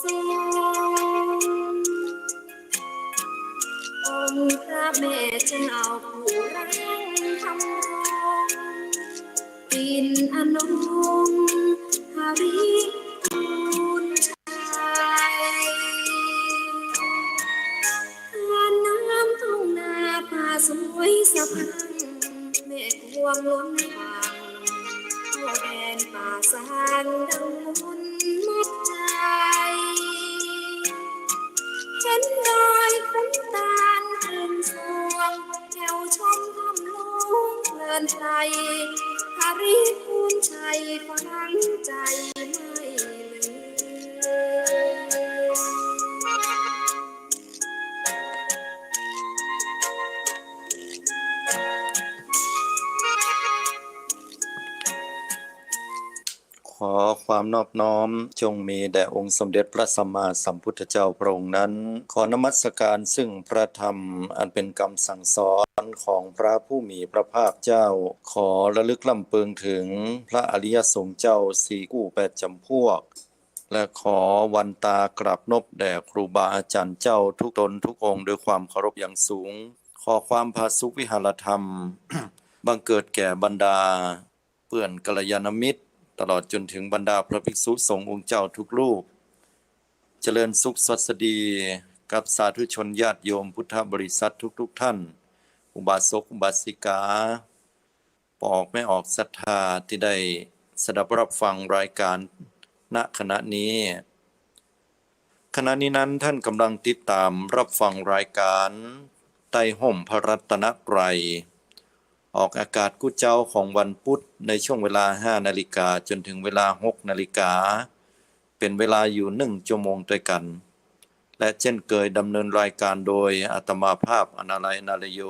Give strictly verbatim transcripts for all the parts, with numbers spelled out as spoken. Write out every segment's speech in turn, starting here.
องค์พระแม่เจ้าผู้รังธรรมรงค์ ปิ่นอนงค์หริภูลชัย ท่าน้ำทุ่งนาป่าสวยสะพรั่ง แม่กวงล้นฝั่ง เข้าแดนป่าสางดังมนต์มัดใจ เห็นดอยขุนตาลเรืองสวง แถวชมธรรมหลวงเพลินใจ หริภูลชัยฝังใจไม่ลืม ขอความนอบน้อมจงมีแด่องค์สมเด็จพระสัมมาสัมพุทธเจ้าพระองค์นั้น ขอนมัสการซึ่งพระธรรมอันเป็นกำสั่งสอนของพระผู้มีพระภาคเจ้า ขอระลึกรำเปิงถึงพระอริยสงฆ์เจ้าสี่กู้แปดจำพวก และขอวันตากราบนบแด่ครูบาอาจารย์เจ้าทุกตนทุกองค์ด้วยความเคารพอย่างสูง ขอความผาสุกวิหารธรรม บังเกิดแก่บรรดาเปื้อนกัลยาณมิตร ตลอดจนถึงบรรดาพระภิกษุสงฆ์องค์เจ้าทุกรูป เจริญสุขสวัสดีกับสาธุชนญาติโยมพุทธบริษัททุกๆ ท่าน อุบาสกอุบาสิกา ป้อออกแม่ออกศรัทธาที่ได้สดับรับฟังรายการ ณ ขณะนี้ ขณะนี้นั้นท่านกำลังติดตามรับฟังรายการใต้ฮ่มพระรัตนตรัย ออกอากาศกู้เจ๊าของวันพุธในช่วงเวลาห้านาฬิกาจนถึงเวลาหกนาฬิกา เป็นเวลาอยู่หนึ่งชั่วโมงด้วยกัน และเช่นเคยดำเนินรายการโดยอาตมาภาพ อนาลัย นาลโย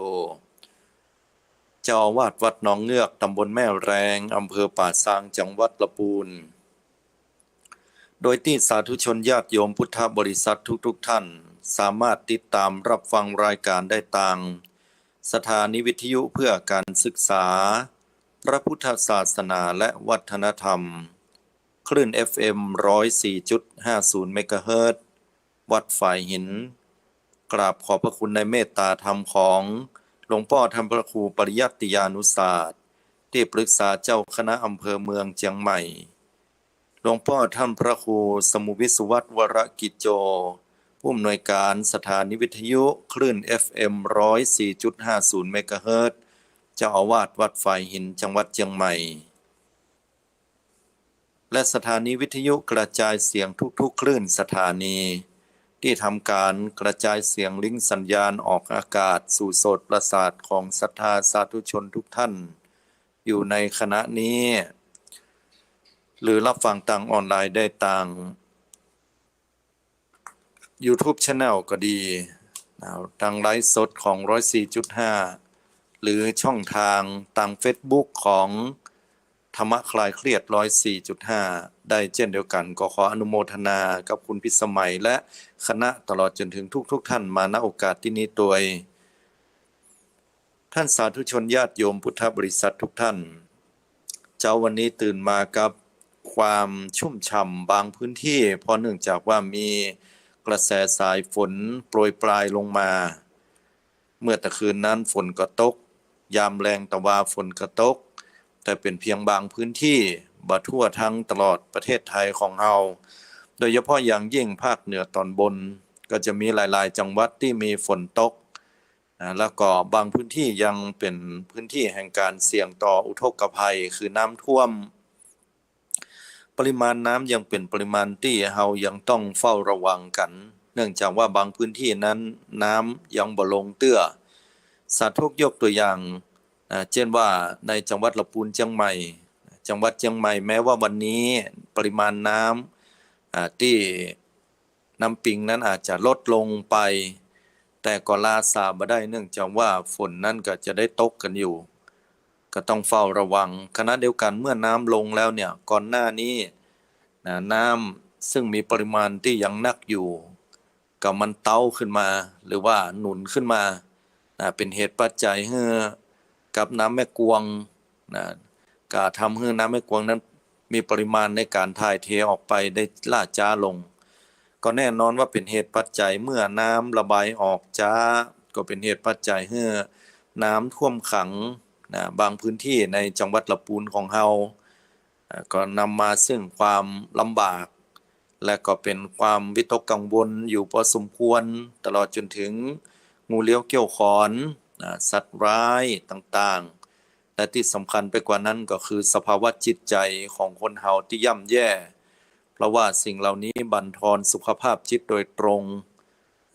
เจ้าอาวาสวัดหนองเงือก ตำบลแม่แรง อำเภอป่าซาง จังหวัดละปูน โดยตี้สาธุชนญาติโยมพุทธบริษัททุกๆ ท่าน สามารถติดตามรับฟังรายการได้ตางสถานีวิทยุเพื่อการศึกษาพระพุทธศาสนาและวัฒนธรรม คลื่น เอฟเอ็ม ร้อยสี่จุดห้าศูนย์ เมกะเฮิรตซ์ วัดฝายหิน กราบขอบพระคุณในเมตตาธรรมของหลวงป้อท่านพระครูปริยัติยานุศาสตร์ ตี้ปรึกษาเจ้าคณะอำเภอเมืองเจียงใหม่ หลวงป้อท่านพระครูสมุวิสุวัฒน์ วรกิจโจ ผู้อำนวยการสถานีวิทยุคลื่น เอฟเอ็ม ร้อยสี่จุดห้าศูนย์ เมกะเฮิรตซ์ เจ้าอาวาสวัดฝายหิน จังหวัดเจียงใหม่ และสถานีวิทยุกระจายเสียงทุกๆ คลื่นสถานี ตี้ทำการกระจายเสียงลิงก์สัญญาณออกอากาศสู่โสตประสาทของศรัทธาสาธุชนทุกท่าน อยู่ในขณะนี้ หรือรับฟังตางออนไลน์ได้ตาง YouTube Channel ก็ดี นะ ตางไลฟ์สดของ ร้อยสี่จุดห้า หรือช่องทางตาง Facebook ของธรรมะคลายเครียด ร้อยสี่จุดห้า ได้เช่นเดียวกัน ก็ขออนุโมทนากับคุณพิสมัยและคณะตลอดจนถึงทุกๆ ท่านมา ณ โอกาสตี้นี้ตวย ท่านสาธุชนญาติโยมพุทธบริษัททุกท่าน เจ๊าวันนี้ตื่นมากับความชุ่มฉ่ำบางพื้นที่ เพราะเนื่องจากว่ามีกระแสสายฝนโปรยปรายลงมา เมื่อตะคืนนั้นฝนก็ตก ยามแลงตะวาฝนก็ตก แต่เป๋นเพียงบางพื้นที่ บ่ทั่วทั้งตลอดประเทศไทยของเฮา โดยเฉพาะอย่างยิ่งภาคเหนือตอนบน ก็จะมีหลายๆ จังหวัดตี้มีฝนตก นะ แล้วก็บางพื้นที่ยังเป๋นพื้นที่แห่งการเสี่ยงต่ออุทกภัย คือน้ำท่วม ปริมาณน้ำยังเป๋นปริมาณตี้เฮายังต้องเฝ้าระวังกั๋น เนื่องจากว่าบางพื้นที่นั้นน้ำยังบ่ลงเตื้อ สาธุยกตัวอย่าง นะ เจ้นว่าในจังหวัดละปูนเจียงใหม่ จังหวัดเจียงใหม่แม้ว่าวันนี้ปริมาณน้ำ อ่า ตี้ น้ำปิงนั้นอาจจะลดลงไป แต่ก็ลาสาบ่ได้ เนื่องจากว่าฝนนั้นก็จะได้ตกกั๋นอยู่ ก็ต้องเฝ้าระวัง ขณะเดียวกั๋นเมื่อน้ำลงแล้วเนี่ย ก่อนหน้านี้ นะ น้ำซึ่งมีปริมาณตี้ยังนักอยู่ ก็มันเต๊าขึ้นมา หรือว่าหนุนขึ้นมา นะ เป๋นเหตุปัจจัยหื้อกับน้ำแม่กวง นะ ก็ทำหื้อน้ำแม่กวงนั้นมีปริมาณในการถ่ายเทออกไปได้ล่าจ๊าลง ก็แน่นอนว่าเป๋นเหตุปัจจัยเมื่อน้ำระบายออกจ๊า ก็เป๋นเหตุปัจจัยหื้อน้ำท่วมขังนะ บางพื้นตี้ในจังหวัดละปูนของเฮา อ่า ก็นำมาซึ่งความลำบาก และก็เป๋นความวิตกกังวลอยู่พอสมควร ตลอดจ๋นถึงงูเลี้ยวเขี้ยวขอน อ่า สัตว์ร้ายต่างๆ และตี้สำคัญไปกว่านั้นก็คือสภาวะจิตใจ๋ของคนเฮาตี้ย่ำแย่ เพราะว่าสิ่งเหล่านี้บั่นทอนสุขภาพจิตโดยตรง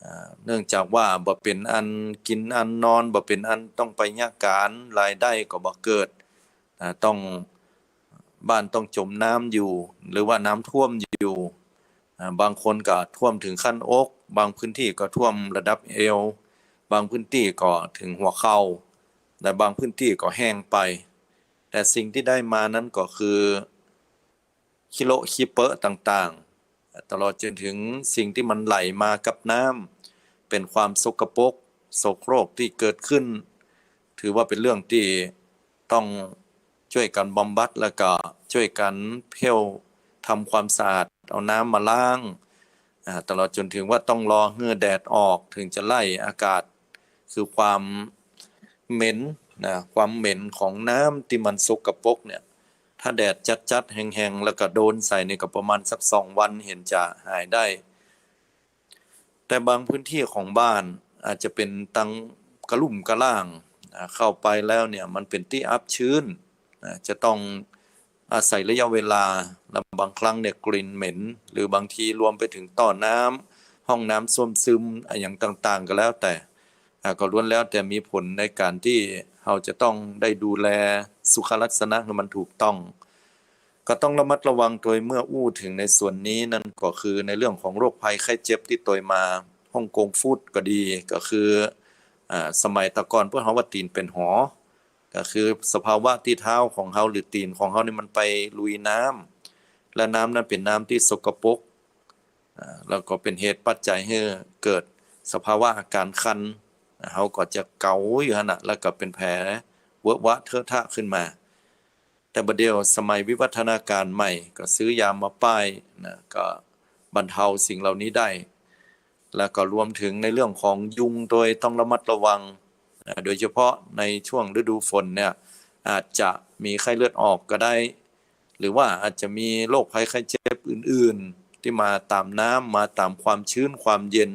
อ่า เนื่องจากว่าบ่เป๋นอันกิ๋นอันนอน บ่เป๋นอันต้องไปเยียะก๋าน รายได้ก็บ่เกิด อ่า ต้อง บ้านต้องจ๋มน้ำอยู่ หรือว่าน้ำท่วมอยู่ อ่า บางคนก็ท่วมถึงขั้นอก บางพื้นตี้ก็ท่วมระดับเอว บางพื้นตี้ก็ถึงหัวเข่า และบางพื้นตี้ก็แห้งไป แต่สิ่งตี้ได้มานั้นก็คือ ขี้เลอะขี้เปอะต่างๆ ตลอดจ๋นถึงสิ่งตี้มันไหลมากับน้ำ เป๋นความสกปรก โสโครกตี้เกิดขึ้น ถือว่าเป๋นเรื่องตี้ต้องจ้วยกั๋นบำบัด แล้วก็จ้วยกั๋นเผี้ยวทำความสะอาด เอาน้ำมาล้าง อ่า ตลอดจ๋นถึงว่าต้องรอหื้อแดดออก ถึงจะไล่อากาศ คือความเหม็นนะ ความเหม็นของน้ำตี้มันสกปรกเนี่ย ถ้าแดดจัดๆ แฮงๆ แล้วก็โดนใส่นี่ก็ประมาณสักสองวันเห็นจะหายได้ แต่บางพื้นตี้ของบ้านอาจจะเป๋นตังกะลุ่มกะล่าง อ่า เข้าไปแล้วเนี่ยมันเป๋นตี้อับชื้น อ่า จะต้องอาศัยระยะเวลา และบางครั้งเนี่ยกลิ่นเหม็น หรือบางทีรวมไปถึงต้อน้ำ ห้องน้ำส้วมซึม อะหยังต่างๆ ก็แล้วแต่ อ่า ก็ล้วนแล้วแต่มีผลในก๋านตี้เฮาจะต้องได้ดูแลสุขลักษณะหื้อมันถูกต้อง ก็ต้องระมัดระวังตวยเมื่ออู้ถึงในส่วนนี้ นั่นก็คือในเรื่องของโรคภัยไข้เจ็บตี้ตวยมา ฮ่องกงฟุตก็ดี ก็คือ อ่า สมัยตะก่อนพวกเฮาว่าตี๋นเป๋นหอ ก็คือสภาวะตี้เท้าของเฮาหรือตี๋นของเฮานี่มันไปลุยน้ำ และน้ำนั้นเป๋นน้ำตี้สกปรก อ่า แล้วก็เป๋นเหตุปัจจัยหื้อเกิดสภาวะอาก๋านคัน เฮาก็จะเก๋าอยู่หั้นน่ะ แล้วก็เป๋นแผลเวอะหวะเทอะทะขึ้นมา แต่บ่าเดี่ยวสมัยวิวัฒนาการใหม่ก็ซื้อยามาป้ายนะ ก็บรรเทาสิ่งเหล่านี้ได้ แล้วก็รวมถึงในเรื่องของยุงตวยต้องระมัดระวังนะ โดยเฉพาะในช่วงฤดูฝนเนี่ย อาจจะมีไข้เลือดออกก็ได้ หรือว่าอาจจะมีโรคภัยไข้เจ็บอื่นๆ ตี้มาต๋ามน้ำ มาต๋ามความชื้นความเย็น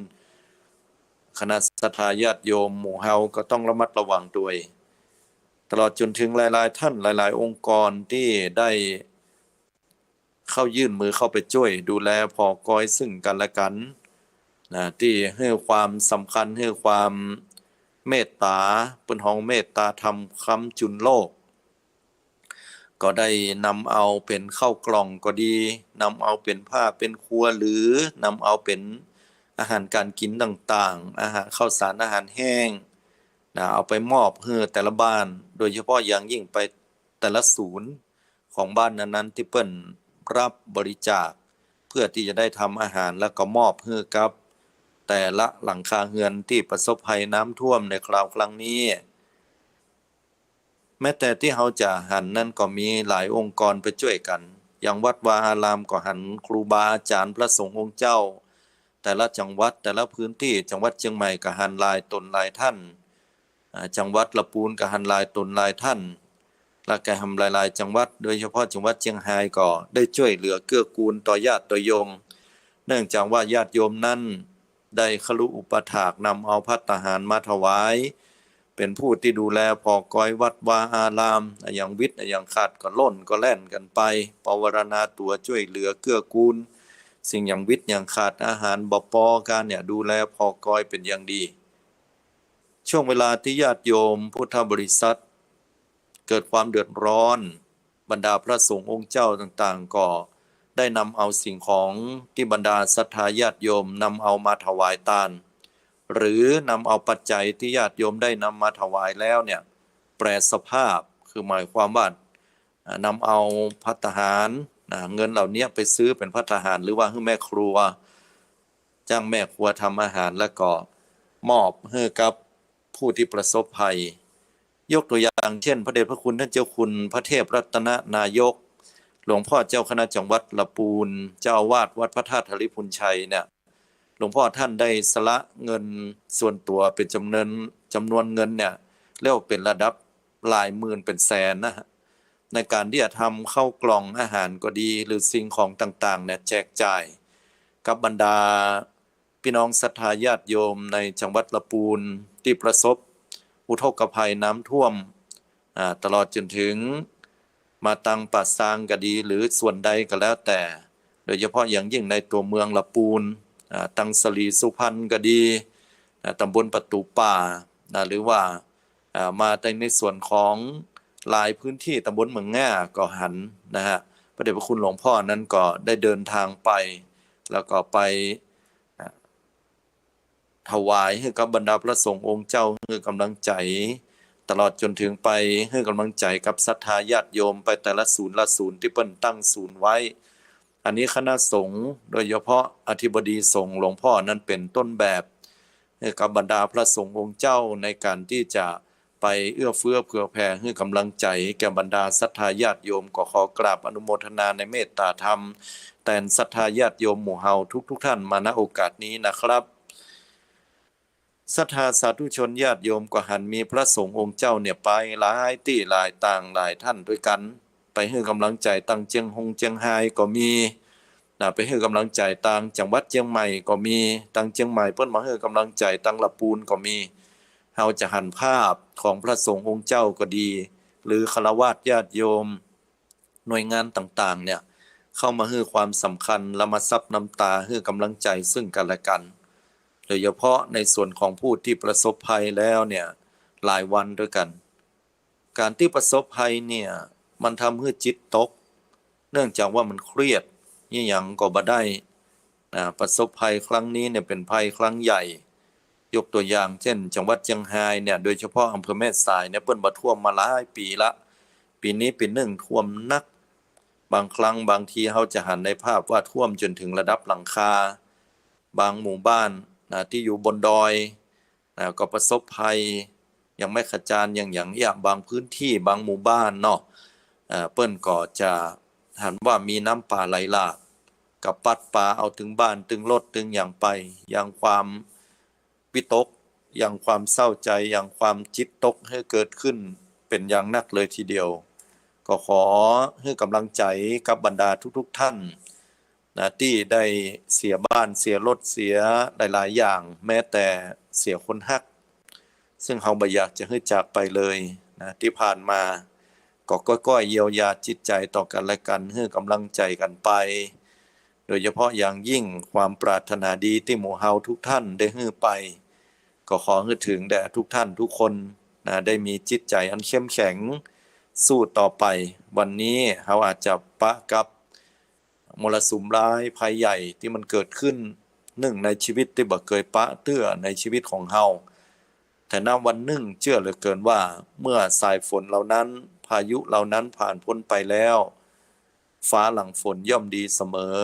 คณะศรัทธาญาติโยมหมู่เฮาก็ต้องระมัดระวังตวย ตลอดจ๋นถึงหลายๆ ท่านหลายๆ องค์กรตี้ได้เข้ายื่นมือเข้าไปจ้วยดูแลผ่อก๊อยซึ่งกั๋นและกั๋นนะ ตี้หื้อความสำคัญ หื้อความเมตต๋า เปิ้นฮ้องเมตต๋าธรรมค้ำจุนโลก ก็ได้นำเอาเป๋นข้าวกล่องก็ดี นำเอาเป๋นผ้าเป๋นครัว หรือนำเอาเป๋นอาหารก๋านกิ๋นต่างๆ อาหารข้าวสาร อาหารแห้งนะ เอาไปมอบหื้อแต่ละบ้าน โดยเฉพาะอย่างยิ่งไปแต่ละศูนย์ของบ้านนั้นๆ ตี้เปิ้นรับบริจาค เพื่อตี้จะได้ทำอาหารแล้วก็มอบหื้อกับแต่ละหลังคาเฮือนตี้ประสบภัยน้ำท่วมในคราวครั้งนี้ แม้แต่ตี้เฮาจะหันนั้นก็มีหลายองค์กรไปจ้วยกั๋น อย่างวัดวาอารามก็หันครูบาอาจ๋ารย์พระสงฆ์องค์เจ้า แต่ละจังหวัด แต่ละพื้นตี้ จังหวัดเจียงใหม่ก็หันหลายต๋นหลายท่าน อ่า จังหวัดละปูนก็หันหลายต๋นหลายท่าน และก็หันหลายๆ จังหวัด โดยเฉพาะจังหวัดเจียงฮายก็ได้จ้วยเหลือเกื้อกูลต่อญาติต่อโยม เนื่องจากว่าญาติโยมนั้นได้คฤอุปถากนำเอาภัตตาหารมาถวาย เป๋นผู้ตี้ดูแลผ่อก๊อยวัดวาอาราม อะหยังวิตอะหยังขาดก็ล่นก็แล่นกั๋นไป ปวารณาตั๋วจ้วยเหลือเกื้อกูล สิ่งหยังวิตหยังขาดอาหารบ่ปอกั๋นเนี่ย ดูแลผ่อก๊อยเป๋นอย่างดี ช่วงเวลาตี้ญาติโยมพุทธบริษัทเกิดความเดือดร้อน บรรดาพระสงฆ์องค์เจ้าต่างๆ ก็ได้นำเอาสิ่งของตี้บรรดาศรัทธาญาติโยมนำเอามาถวายตาน หรือนำเอาปัจจัยตี้ญาติโยมได้นำมาถวายแล้วเนี่ย แปรสภาพ คือหมายความว่า อ่า นำเอาภัตตาหาร อ่า เงินเหล่านี้ไปซื้อเป๋นภัตตาหาร หรือว่าหื้อแม่ครัว จ้างแม่ครัวทำอาหาร แล้วก็มอบหื้อกับผู้ตี้ประสบภัย ยกตั๋วอย่างเจ้น พระเดชพระคุณท่านเจ้าคุณพระเทพรัตนนายก หลวงพ่อเจ้าคณะจังหวัดละปูน เจ้าอาวาสวัดพระธาตุธริพุนชัยเนี่ย หลวงพ่อท่านได้สละเงินส่วนตั๋วเป๋นจ๋ำนวน จ๋ำนวนเงินเนี่ย แล้วเป๋นระดับหลายหมื่นเป๋นแสนนะฮะ ในก๋านตี้จะทำข้าวกล่องอาหารก็ดี หรือสิ่งของต่างๆ เนี่ย แจกจ่ายกับบรรดา ปี้น้องศรัทธาญาติโยมในจังหวัดละปูนตี้ประสบอุทกภัยน้ำท่วม อ่า ตลอดจ๋นเถิงมาตังป่าซางก็ดี หรือส่วนใดก็แล้วแต่ โดยเฉพาะอย่างยิ่งในตั๋วเมืองละปูน อ่า ตังสลีสุพรรณก็ดี อ่า ต๋ำบลประตู๋ป่า นะ หรือว่า อ่า มาในส่วนของหลายพื้นที่ต๋ำบลเมืองง่าก็หันนะฮะ พระเดชพระคุณหลวงพ่อนั้นก็ได้เดินทางไป แล้วก็ไป อ่า ถวายหื้อกับบรรดาพระสงฆ์องค์เจ้า หื้อกำลังใจ๋ ตลอดจ๋นเถิงไปหื้อกำลังใจ๋กับศรัทธาญาติโยมไปแต่ละศูนย์ละศูนย์ตี้เปิ้นตั้งศูนย์ไว้ อันนี้คณะสงฆ์ โดยเฉพาะอธิบดีสงฆ์หลวงพ่อนั้นเป๋นต้นแบบ หื้อกับบรรดาพระสงฆ์องค์เจ้าในก๋านตี้จะไปเอื้อเฟื้อเผื่อแผ่หื้อกำลังใจ๋แก่บรรดาศรัทธาญาติโยม ก็ขอกราบอนุโมทนาในเมตตาธรรม แตนศรัทธาญาติโยมหมู่เฮาทุกๆ ท่านมา ณ โอกาสนี้นะครับ ศรัทธาสาธุชนญาติโยมก็หันมีพระสงฆ์องค์เจ้าเนี่ยไปหลายตี้หลายตางหลายท่านตวยกั๋น ไปหื้อกำลังใจ๋ตางเจียงฮงเจียงฮายก็มี นะ ไปหื้อกำลังใจ๋ตางจังหวัดเจียงใหม่ก็มี ตางเจียงใหม่เปิ้นมาหื้อกำลังใจ๋ตางละปูนก็มี เฮาจะหันภาพของพระสงฆ์องค์เจ้าก็ดี หรือฆราวาสญาติโยม หน่วยงานต่างๆ เนี่ย เข้ามาหื้อความสำคัญ และมาซับน้ำตาหื้อกำลังใจ๋ซึ่งกั๋นและกั๋น โดยเฉพาะในส่วนของผู้ตี้ประสบภัยแล้วเนี่ย หลายวันตวยกั๋น ก๋านตี้ประสบภัยเนี่ย มันทำหื้อจิตตก เนื่องจากว่ามันเครียด เยียะหยังก็บ่ได้ อ่า ประสบภัยครั้งนี้เนี่ยเป๋นภัยครั้งใหญ่ ยกตั๋วอย่างเจ้น จังหวัดเจียงฮายเนี่ย โดยเฉพาะอำเภอแม่สายเนี่ย เปิ้นบ่ท่วมมาหลายปี๋ละ ปี๋นี้ปี๋นึ่งท่วมหนัก บางครั้งบางทีเฮาจะหันในภาพว่าท่วมจ๋นเถิงระดับหลังคา บางหมู่บ้าน นะ ตี้อยู่บนดอย นะ ก็ประสบภัย อย่างแม่ขจาร อย่างหยังเยียะ บางพื้นตี้ บางหมู่บ้านเนาะ เอ่อ เปิ้นก็จะหันว่ามีน้ำป่าไหลหลาก ก็ปัดปาเอาตึงบ้าน ตึงรถ ตึงหยังไป ยังความวิตก ยังความเศร้าใจ๋ ยังความจิตตกหื้อเกิดขึ้นเป๋นอย่างนักเลยทีเดียว ก็ขอหื้อกำลังใจ๋กับบรรดาทุกๆ ท่าน นะ ตี้ได้เสียบ้าน เสียรถ เสียหลายๆ อย่าง แม้แต่เสียคนฮัก ซึ่งเฮาบ่อยากจะหื้อจากไปเลยนะ ตี้ผ่านมา ก็ก้อยๆ เยียวยาจิตใจ๋ต่อกั๋นและกั๋น หื้อกำลังใจ๋กั๋นไป โดยเฉพาะอย่างยิ่งความปรารถนาดีตี้หมู่เฮาทุกท่านได้หื้อไป ก็ขอหื้อเถิงแด่ทุกท่านทุกคนนะ ได้มีจิตใจ๋อันเข้มแข็ง สู้ต่อไป วันนี้เฮาอาจจะปะกับ มรสุมร้ายภัยใหญ่ตี้มันเกิดขึ้น นึ่งในชีวิตตี้บ่เกยปะเตื้อในชีวิตของเฮา แต่ณวันนึ่งเจื้อเหลือเกินว่า เมื่อสายฝนเหล่านั้น พายุเหล่านั้นผ่านพ้นไปแล้ว ฟ้าหลังฝนย่อมดีเสมอ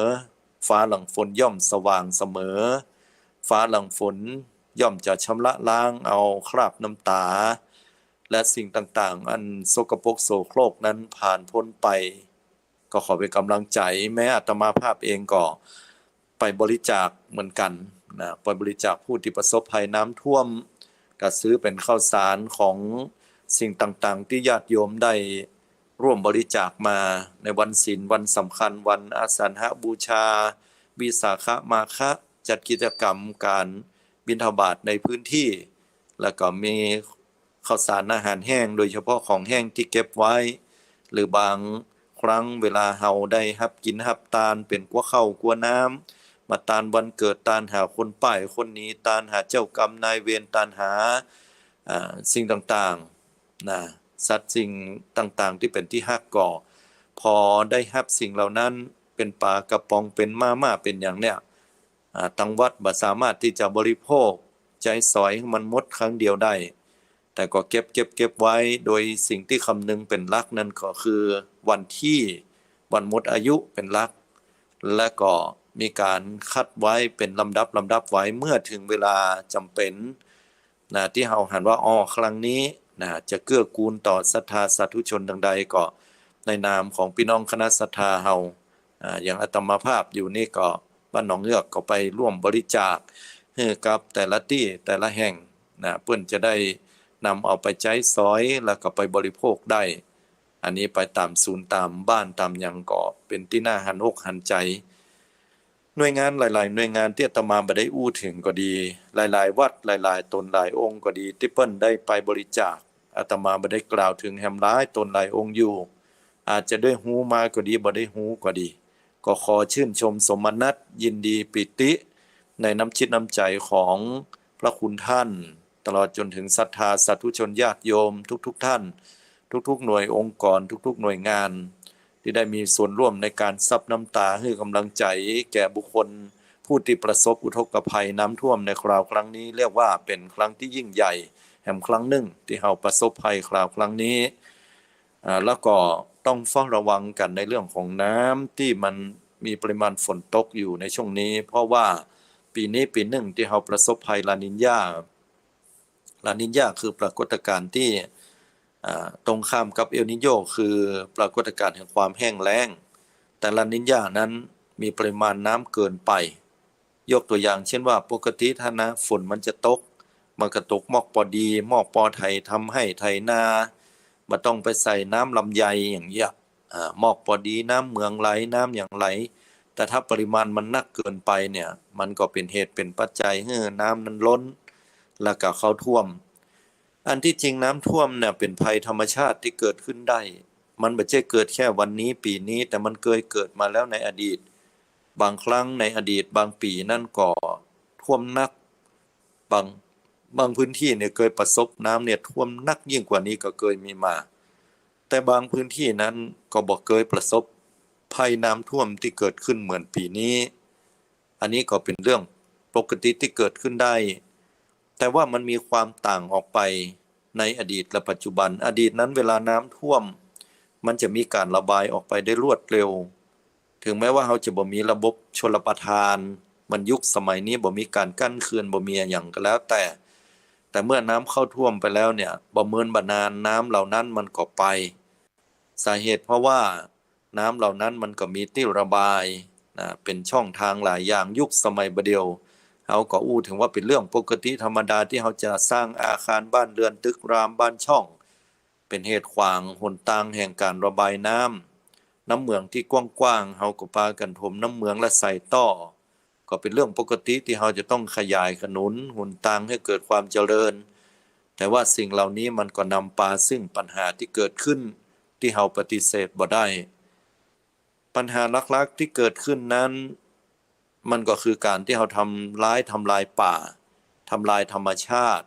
ฟ้าหลังฝนย่อมสว่างเสมอ ฟ้าหลังฝนย่อมจะชำระล้างเอาคราบน้ำตา และสิ่งต่างๆ อันสกปรกโสโครกนั้นผ่านพ้นไป ก็ขอเป๋นกำลังใจ๋ แม้อาตมาภาพเองก็ไปบริจาคเหมือนกั๋นนะ ไปบริจาคผู้ตี้ประสบภัยน้ำท่วม ก็ซื้อเป๋นข้าวสารของสิ่งต่างๆ ตี้ญาติโยมได้ร่วมบริจาคมา ในวันศีล วันสำคัญ วันอาสาฬหบูชา วิสาขมาฆะ จัดกิจกรรมก๋านบิณฑบาตในพื้นตี้ แล้วก็มี ข้าวสารอาหารแห้ง โดยเฉพาะของแห้งตี้เก็บไว้ หรือบางครั้งเวลาเฮาได้ฮับกิ๋นฮับตาน เป๋นกั๊วข้าวกั๊วน้ำ มาตานวันเกิด ตานหาคนป้ายคนหนี ตานหาเจ้ากรรมนายเวร ตานหา อ่า สิ่งต่างๆ นะ สัตว์สิ่งต่างๆ ตี้เป๋นตี้ฮักก็ พอได้ฮับสิ่งเหล่านั้น เป๋นป๋ากระป๋อง เป๋นมาม่า เป๋นหยังเนี่ย อ่า ตังวัดบ่สามารถตี้จะบริโภคใจ๊สอยหื้อมันหมดครั้งเดียวได้ แต่ก็เก็บ เก็บ เก็บไว้ โดยสิ่งตี้คำนึงเป๋นหลักนั้นก็คือวันตี้ วันหมดอายุเป๋นหลัก และก็มีก๋านคัดไว้เป๋นลำดับ ลำดับไว้ เมื่อเถิงเวลาจ๋ำเป๋น นะ ตี้เฮาหันว่า อ้อ ครั้งนี้นะ จะเกื้อกูลต่อศรัทธาสาธุชนตางใด ก็ในนามของปี้น้องคณะศรัทธาเฮา อ่า อย่างอาตมาภาพอยู่นี่ก็ บ้านหนองเงือกก็ไปร่วมบริจาคหื้อกับแต่ละตี้แต่ละแห่งนะ เปิ้นจะได้นำเอาไปใจ๊สอย แล้วก็ไปบริโภคได้ อันนี้ไปต๋ามศูนย์ต๋ามบ้านต๋ามหยังก็เป๋นตี้น่าหันอกหันใจ๋ หน่วยงานหลายๆ หน่วยงานตี้อาตมาบ่ได้อู้เถิงก็ดี หลายๆ วัดหลายๆ ต๋นหลายองค์ก็ดี ตี้เปิ้นได้ไปบริจาค อาตมาบ่ได้กล่าวเถิงแหมหลายต๋นหลายองค์อยู่ อาจจะได้ฮู้มาก็ดี บ่ได้ฮู้ก็ดี ก็ขอชื่นชมสมนัสยินดีปีติในน้ำจิตน้ำใจ๋ของพระคุณท่าน ตลอดจ๋นเถิงศรัทธาสาธุชนญาติโยมทุกๆ ท่าน ทุกๆ หน่วยองค์กร ทุกๆ หน่วยงาน ตี้ได้มีส่วนร่วมในก๋านซับน้ำต๋าหื้อก๋ำลังใจ๋แก่บุคคลผู้ตี้ประสบอุทกภัยน้ำท่วมในคราวครั้งนี้ เรียกว่าเป๋นครั้งตี้ยิ่งใหญ่แหมครั้งนึ่งตี้เฮาประสบภัยคราวครั้งนี้ อ่า แล้วก็ต้องเฝ้าระวังกั๋นในเรื่องของน้ำตี้มันมีปริมาณฝนตกอยู่ในช่วงนี้ เพราะว่าปี๋นี้ปี๋นึ่งตี้เฮาประสบภัยลานีญา ลานีญาคือปรากฏการณ์ตี้ อ่า ตรงข้ามกับเอลนีโญ คือปรากฏการณ์แห่งความแห้งแล้ง แต่ลานีญานั้นมีปริมาณน้ำเกินไป ยกตัวอย่างเช่นว่า ปกติถ้าน้ำฝนมันจะตก มันก็ตกมอกปอดี มอกปอไถ ทำไฮ่ไถนา บ่ต้องไปใส่น้ำลำไยอย่างเงี้ย อ่า มอกปอดี น้ำเหมืองไหล น้ำหยังไหล แต่ถ้าปริมาณมันนักเกินไปเนี่ย มันก็เป๋นเหตุเป๋นปัจจัยหื้อน้ำนั้นล้น แล้วก็เข้าท่วม อันตี้จริงน้ำท่วมเนี่ยเป๋นภัยธรรมชาติตี้เกิดขึ้นได้ มันบ่ใจ้เกิดแค่วันนี้ปี๋นี้ แต่มันเกยเกิดมาแล้วในอดีต บางครั้งในอดีตบางปี๋นั้นก็ท่วมนัก บาง บางพื้นตี้เนี่ยเกยประสบน้ำเนี่ยท่วมนักยิ่งกว่านี้ก็เกยมีมา แต่บางพื้นตี้นั้นก็บ่เกยประสบภัยน้ำท่วมตี้เกิดขึ้นเหมือนปี๋นี้ อันนี้ก็เป๋นเรื่องปกติตี้เกิดขึ้นได้ แต่ว่ามันมีความต่างออกไปในอดีตและปัจจุบัน อดีตนั้นเวลาน้ำท่วม มันจะมีก๋านระบายออกไปได้รวดเร็ว ถึงแม้ว่าเฮาจะบ่มีระบบชลประทาน มันยุคสมัยนี้บ่มีก๋านกั้นเขื่อน บ่มีอะหยังก็แล้วแต่ แต่เมื่อน้ำเข้าท่วมไปแล้วเนี่ย บ่เมินบ่นานน้ำเหล่านั้นมันก็ไป สาเหตุเพราะว่าน้ำเหล่านั้นมันก็มีตี้ระบายนะ เป๋นช่องทางหลายอย่าง ยุคสมัยบ่าเดี่ยว เฮาก็อู้เถิงว่าเป๋นเรื่องปกติธรรมดาตี้เฮาจะสร้างอาคารบ้านเรือนตึกรามบ้านช่อง เป๋นเหตุขวางหนตางแห่งก๋านระบายน้ำ น้ำเหมืองตี้กว้างๆ เฮาก็ปากั๋นถมน้ำเหมืองและใส่ต้อ ก็เป๋นเรื่องปกติตี้เฮาจะต้องขยายขนุนหนตางหื้อเกิดความเจริญ แต่ว่าสิ่งเหล่านี้มันก็นำปาซึ่งปัญหาตี้เกิดขึ้นตี้เฮาปฏิเสธบ่ได้ ปัญหาหลักๆ ตี้เกิดขึ้นนั้น มันก็คือก๋านตี้เฮาทำร้ายทำลายป่า ทำลายธรรมชาติ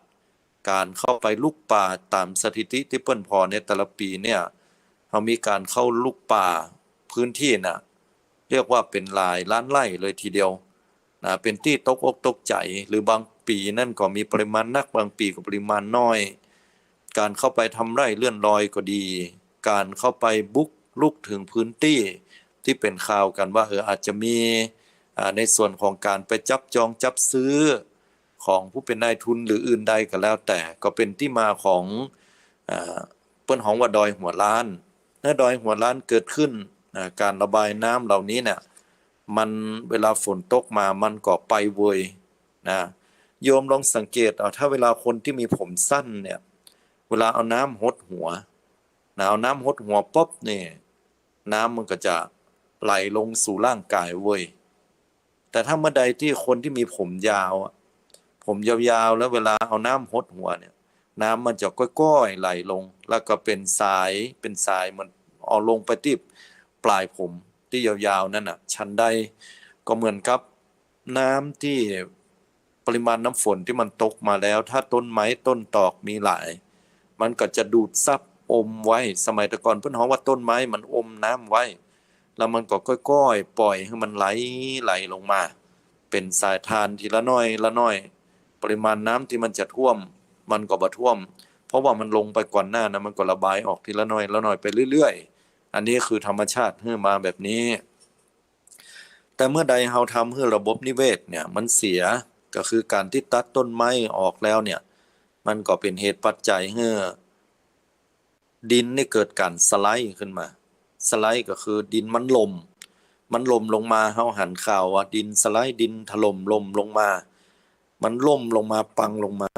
ก๋านเข้าไปลุกป่า ต๋ามสถิติตี้เปิ้นผ่อในแต่ละปี๋เนี่ย เฮามีก๋านเข้าลุกป่าพื้นตี้น่ะ เรียกว่าเป๋นหลายล้านไร่เลยทีเดียวนะ เป๋นตี้ตกอกตกใจ๋ หรือบางปี๋นั้นก็มีปริมาณนัก บางปี๋ก็ปริมาณน้อย ก๋านเข้าไปทำไร่เลื่อนลอยก็ดี ก๋านเข้าไปบุกรุกเถิงพื้นตี้ตี้เป๋นข่าวกั๋นว่า เออ อาจจะมี อ่า ในส่วนของก๋านไปจับจองจับซื้อของผู้เป๋นนายทุนหรืออื่นใดก็แล้วแต่ ก็เป๋นตี้มาของ อ่า เปิ้นฮ้องว่าดอยหัวล้าน ณ ดอยหัวล้านเกิดขึ้น อ่า ก๋านระบายน้ำเหล่านี้เนี่ย มันเวลาฝนตกมามันก็ไปเวยนะ โยมลองสังเกตเอา ถ้าเวลาคนตี้มีผมสั้นเนี่ย เวลาเอาน้ำหดหัวนะ เอาน้ำหดหัวปุ๊บเนี่ย น้ำมันก็จะไหลลงสู่ร่างก๋ายเวย แต่ถ้าเมื่อใดตี้คนตี้มีผมยาวอะ ผมยาวๆ แล้วเวลาเอาน้ำหดหัวเนี่ย น้ำมันจะก้อยๆ ไหลลง แล้วก็เป๋นสาย เป๋นสายเหมือนเอาลงไปตี้ปลายผมตี้ยาวๆ นั่นน่ะ ฉันใดก็เหมือนกับน้ำตี้ ปริมาณน้ำฝนตี้มันตกมาแล้ว ถ้าต้นไม้ต้นตอกมีหลาย มันก็จะดูดซับอมไว้ สมัยแต่ก่อนเปิ้นฮ้องว่าต้นไม้มันอมน้ำไว้ แล้วมันก็ก้อยๆ ปล่อยหื้อมันไหล ไหลลงมา เป๋นสายทานทีละน้อยละน้อย ปริมาณน้ำตี้มันจะท่วม มันก็บ่ท่วม เพราะว่ามันลงไปก่อนหน้านะ มันก็ระบายออกทีละน้อยละน้อยไปเรื่อยๆ อันนี้คือธรรมชาติหื้อมาแบบนี้ แต่เมื่อใดเฮาทำหื้อระบบนิเวศเนี่ยมันเสีย ก็คือก๋านตี้ตัดต้นไม้ออกแล้วเนี่ย มันก็เป๋นเหตุปัจจัยหื้อดินนี่เกิดก๋านสไลด์ขึ้นมา สไลด์ก็คือดินมันล่ม มันล่มลงมา เฮาหันข่าวว่าดินสไลด์ ดินถล่ม ล่มลงมา มันล่มลงมา ปังลงมา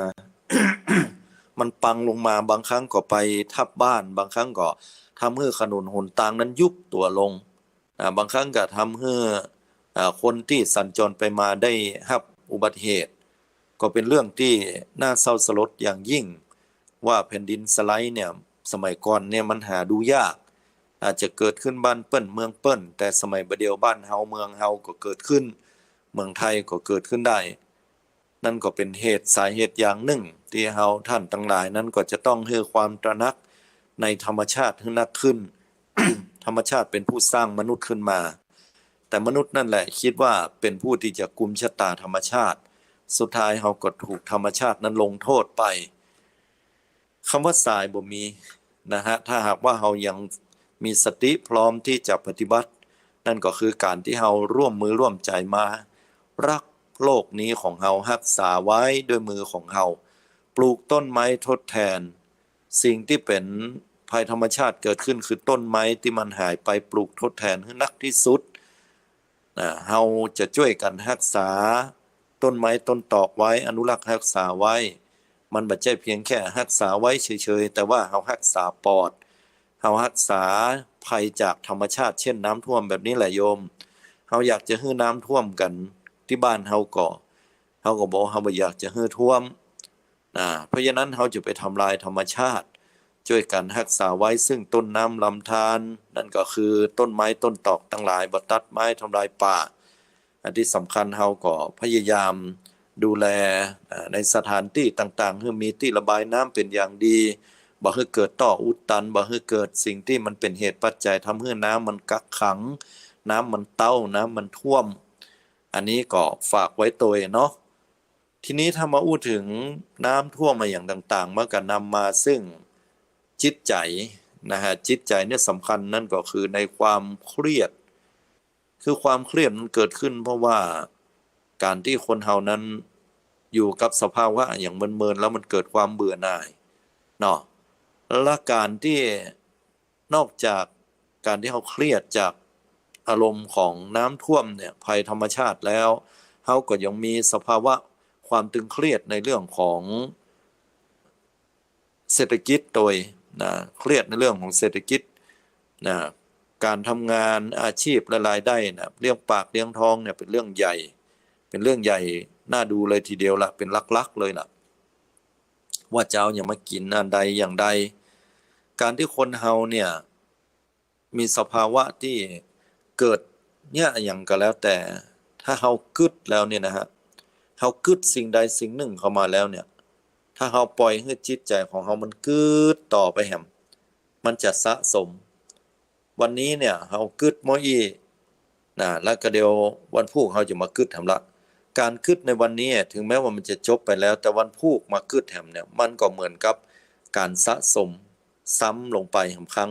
มันปังลงมา บางครั้งก็ไปทับบ้าน บางครั้งก็ทำหื้อถนนหนตางนั้นยุบตั๋วลง อ่า บางครั้งก็ทำหื้อ อ่า คนตี้สัญจรไปมาได้ฮับอุบัติเหตุ ก็เป๋นเรื่องตี้น่าเศร้าสลดอย่างยิ่ง ว่าแผ่นดินสไลด์เนี่ย สมัยก่อนเนี่ยมันหาดูยาก อาจจะเกิดขึ้นบ้านเปิ้นเมืองเปิ้น แต่สมัยบ่าเดี่ยวบ้านเฮาเมืองเฮาก็เกิดขึ้น เมืองไทยก็เกิดขึ้นได้ นั่นก็เป๋นเหตุสาเหตุอย่างนึ่ง ตี้เฮาต้านตังหลายนั้นก็จะต้องหื้อความตระหนักในธรรมชาติหื้อนักขึ้น ธรรมชาติเป๋นผู้สร้างมนุษย์ขึ้นมา แต่มนุษย์นั่นแหละกึ๊ดว่าเป๋นผู้ตี้จะกุมชะตาธรรมชาติ สุดท้ายเฮาก็ถูกธรรมชาตินั้นลงโทษไป กำว่าสายบ่มีนะฮะ ถ้าหากว่าเฮายังมีสติพร้อมตี้จะปฏิบัติ นั่นก็คือก๋านตี้เฮาร่วมมือร่วมใจ๋มาฮักโลกนี้ของเฮา ฮักษาไว้ด้วยมือของเฮา ปลูกต้นไม้ทดแทน สิ่งตี้เป๋นภัยธรรมชาติเกิดขึ้นคือต้นไม้ตี้มันหายไป ปลูกทดแทนหื้อนักตี้สุด นะ เฮาจะจ้วยกั๋นฮักษาต้นไม้ต้นตอกไว้ อนุรักษ์ฮักษาไว้ มันบ่ใจ้เพียงแค่ฮักษาไว้เฉยๆ แต่ว่าเฮาฮักษาปอด เฮาฮักษาภัยจากธรรมชาติ เช่นน้ำท่วมแบบนี้แหละโยม เฮาอยากจะหื้อน้ำท่วมกั๋นตี้บ้านเฮาก่อ เฮาก็บอกเฮาบ่อยากจะหื้อท่วม อ่า เพราะฉะนั้นเฮาจะไปทำลายธรรมชาติ จ้วยกั๋นฮักษาไว้ซึ่งต้นน้ำลำธาร นั่นก็คือต้นไม้ต้นตอกตังหลาย บ่ตัดไม้ทำลายป่า อันตี้สำคัญเฮาก็พยายามดูแล อ่า ในสถานตี้ต่างๆ หื้อมีตี้ระบายน้ำเป๋นอย่างดี บ่หื้อเกิดต้ออุดตัน บ่หื้อเกิดสิ่งตี้มันเป๋นเหตุปัจจัยทำหื้อน้ำมันกักขัง น้ำมันเต๊า น้ำมันท่วม อันนี้ก็ฝากไว้ตวยเนาะ ทีนี้ถ้ามาอู้เถิงน้ำท่วมมาอย่างต่างๆ มันก็นำมาซึ่งจิตใจ๋นะฮะ จิตใจ๋เนี่ยสำคัญ นั่นก็คือในความเครียด คือความเครียดมันเกิดขึ้นเพราะว่าก๋านตี้คนเฮานั้นอยู่กับสภาวะอย่างเมินๆ แล้วมันเกิดความเบื่อหน่ายเนาะ และก๋านตี้ นอกจากก๋านตี้เฮาเครียดจากอารมณ์ของน้ำท่วมเนี่ย ภัยธรรมชาติแล้ว เฮาก็ยังมีสภาวะความตึงเครียดในเรื่องของเศรษฐกิจตวยนะ เครียดในเรื่องของเศรษฐกิจนะ ก๋านทำงาน อาชีพและรายได้นะ เลี้ยงปากเลี้ยงท้องเนี่ยเป๋นเรื่องใหญ่ เป๋นเรื่องใหญ่น่าดูเลยทีเดียวละ เป๋นหลักๆ เลยละ ว่าจะเอาหยังมากิ๋นอันใดอย่างใด ก๋านตี้คนเฮาเนี่ย มีสภาวะตี้เกิดเนี่ยหยังก็แล้วแต่ ถ้าเฮากึ๊ดแล้วเนี่ยนะฮะ เฮากึ๊ดสิ่งใดสิ่งนึ่งเข้ามาแล้วเนี่ย ถ้าเฮาปล่อยหื้อจิตใจ๋ของเฮามันกึ๊ดต่อไปแหม มันจะสะสม วันนี้เนี่ยเฮากึ๊ดม้ออี้นะ แล้วก็เดี๋ยววันพูกเฮาจะมากึ๊ดแหมละ ก๋านกึ๊ดในวันนี้ เถิงแม้ว่ามันจะจบไปแล้ว แต่วันพูกมากึ๊ดแหมเนี่ย มันก็เหมือนกับก๋านสะสมซ้ำลงไปแหมครั้ง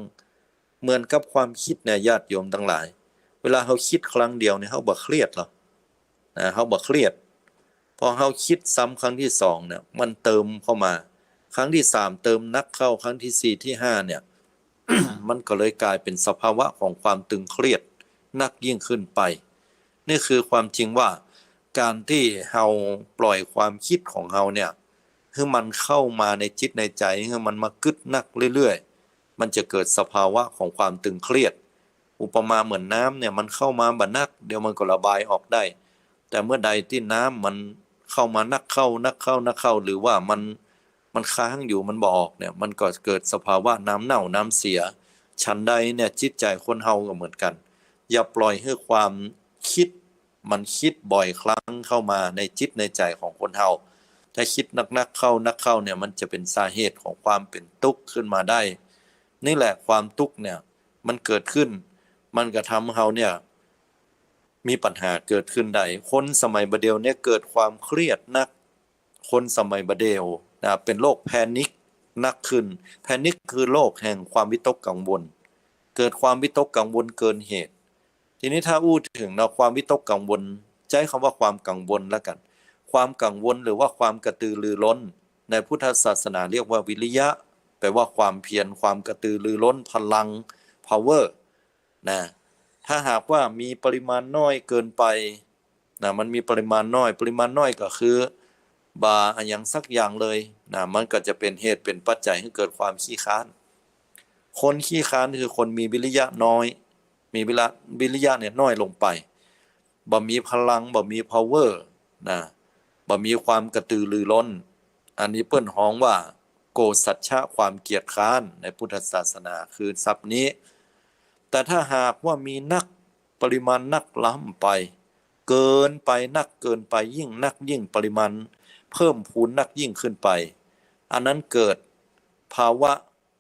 เหมือนกับความกึ๊ดเนี่ย ญาติโยมตังหลาย เวลาเฮากึ๊ดครั้งเดียวเนี่ย เฮาบ่เครียดหรอกนะ เฮาบ่เครียด พอเฮากึ๊ดซ้ำครั้งตี้สองเนี่ย มันเติมเข้ามา ครั้งตี้สามเติมหนักเข้า ครั้งตี้สี่ตี้ห้าเนี่ย มันก็เลยก๋ายเป๋นสภาวะของความตึงเครียดหนักยิ่งขึ้นไป นี่คือความจริงว่าก๋านตี้เฮาปล่อยความกึ๊ดของเฮาเนี่ย หื้อมันเข้ามาในจิตในใจ๋ หื้อมันมากึ๊ดหนักเรื่อยๆ มันจะเกิดสภาวะของความตึงเครียด อุปมาเหมือนน้ำเนี่ย มันเข้ามาบ่หนัก เดี๋ยวมันก็ระบายออกได้ แต่เมื่อใดตี้น้ำมันเข้ามาหนักเข้า หนักเข้า หนักเข้า หรือว่ามัน มันค้างอยู่ มันบ่ออกเนี่ย มันก็เกิดสภาวะน้ำเน่าน้ำเสีย ฉันใดเนี่ย จิตใจ๋คนเฮาก็เหมือนกั๋น อย่าปล่อยหื้อความกึ๊ด มันกึ๊ดบ่อยครั้งเข้ามาในจิตในใจ๋ของคนเฮา ถ้ากึ๊ดหนักๆ เข้า หนักเข้าเนี่ย มันจะเป๋นสาเหตุของความเป๋นตุ๊กข์ขึ้นมาได้ นี่แหละความตุ๊กข์เนี่ย มันเกิดขึ้น มันก็ทำเฮาเนี่ย มีปัญหาเกิดขึ้นได้ คนสมัยบ่าเดี่ยวเนี่ยเกิดความเครียดหนัก คนสมัยบ่าเดี่ยวนะ เป๋นโรคแพนิคหนักขึ้น แพนิคคือโรคแห่งความวิตกกังวล เกิดความวิตกกังวลเกินเหตุ ทีนี้ถ้าอู้เถิงเนาะ ความวิตกกังวล ใจ๊กำว่าความกังวลละกั๋น ความกังวลหรือว่าความกระตือรือร้น ในพุทธศาสนาเรียกว่าวิริยะ แปลว่าความเพียร ความกระตือรือร้น พลัง พาวเวอร์ นะ ถ้าหากว่ามีปริมาณน้อยเกินไปนะ มันมีปริมาณน้อย ปริมาณน้อยก็คือบ่าอะหยังสักอย่างเลยนะ มันก็จะเป๋นเหตุเป๋นปัจจัยหื้อเกิดความขี้คร้าน คนขี้คร้านคือคนมีวิริยะน้อย มีวิระ- วิริยะเนี่ยน้อยลงไป บ่มีพลัง บ่มี power นะ บ่มีความกระตือรือร้น อันนี้เปิ้นฮ้องว่าโกสัจฉะ ความเกียจคร้าน ในพุทธศาสนาคือศัพท์นี้ แต่ถ้าหากว่ามีนัก ปริมาณนักล้ำไป เกินไป นักเกินไป ยิ่งนักยิ่ง ปริมาณเพิ่มพูนนักยิ่งขึ้นไป อันนั้นเกิดภาวะ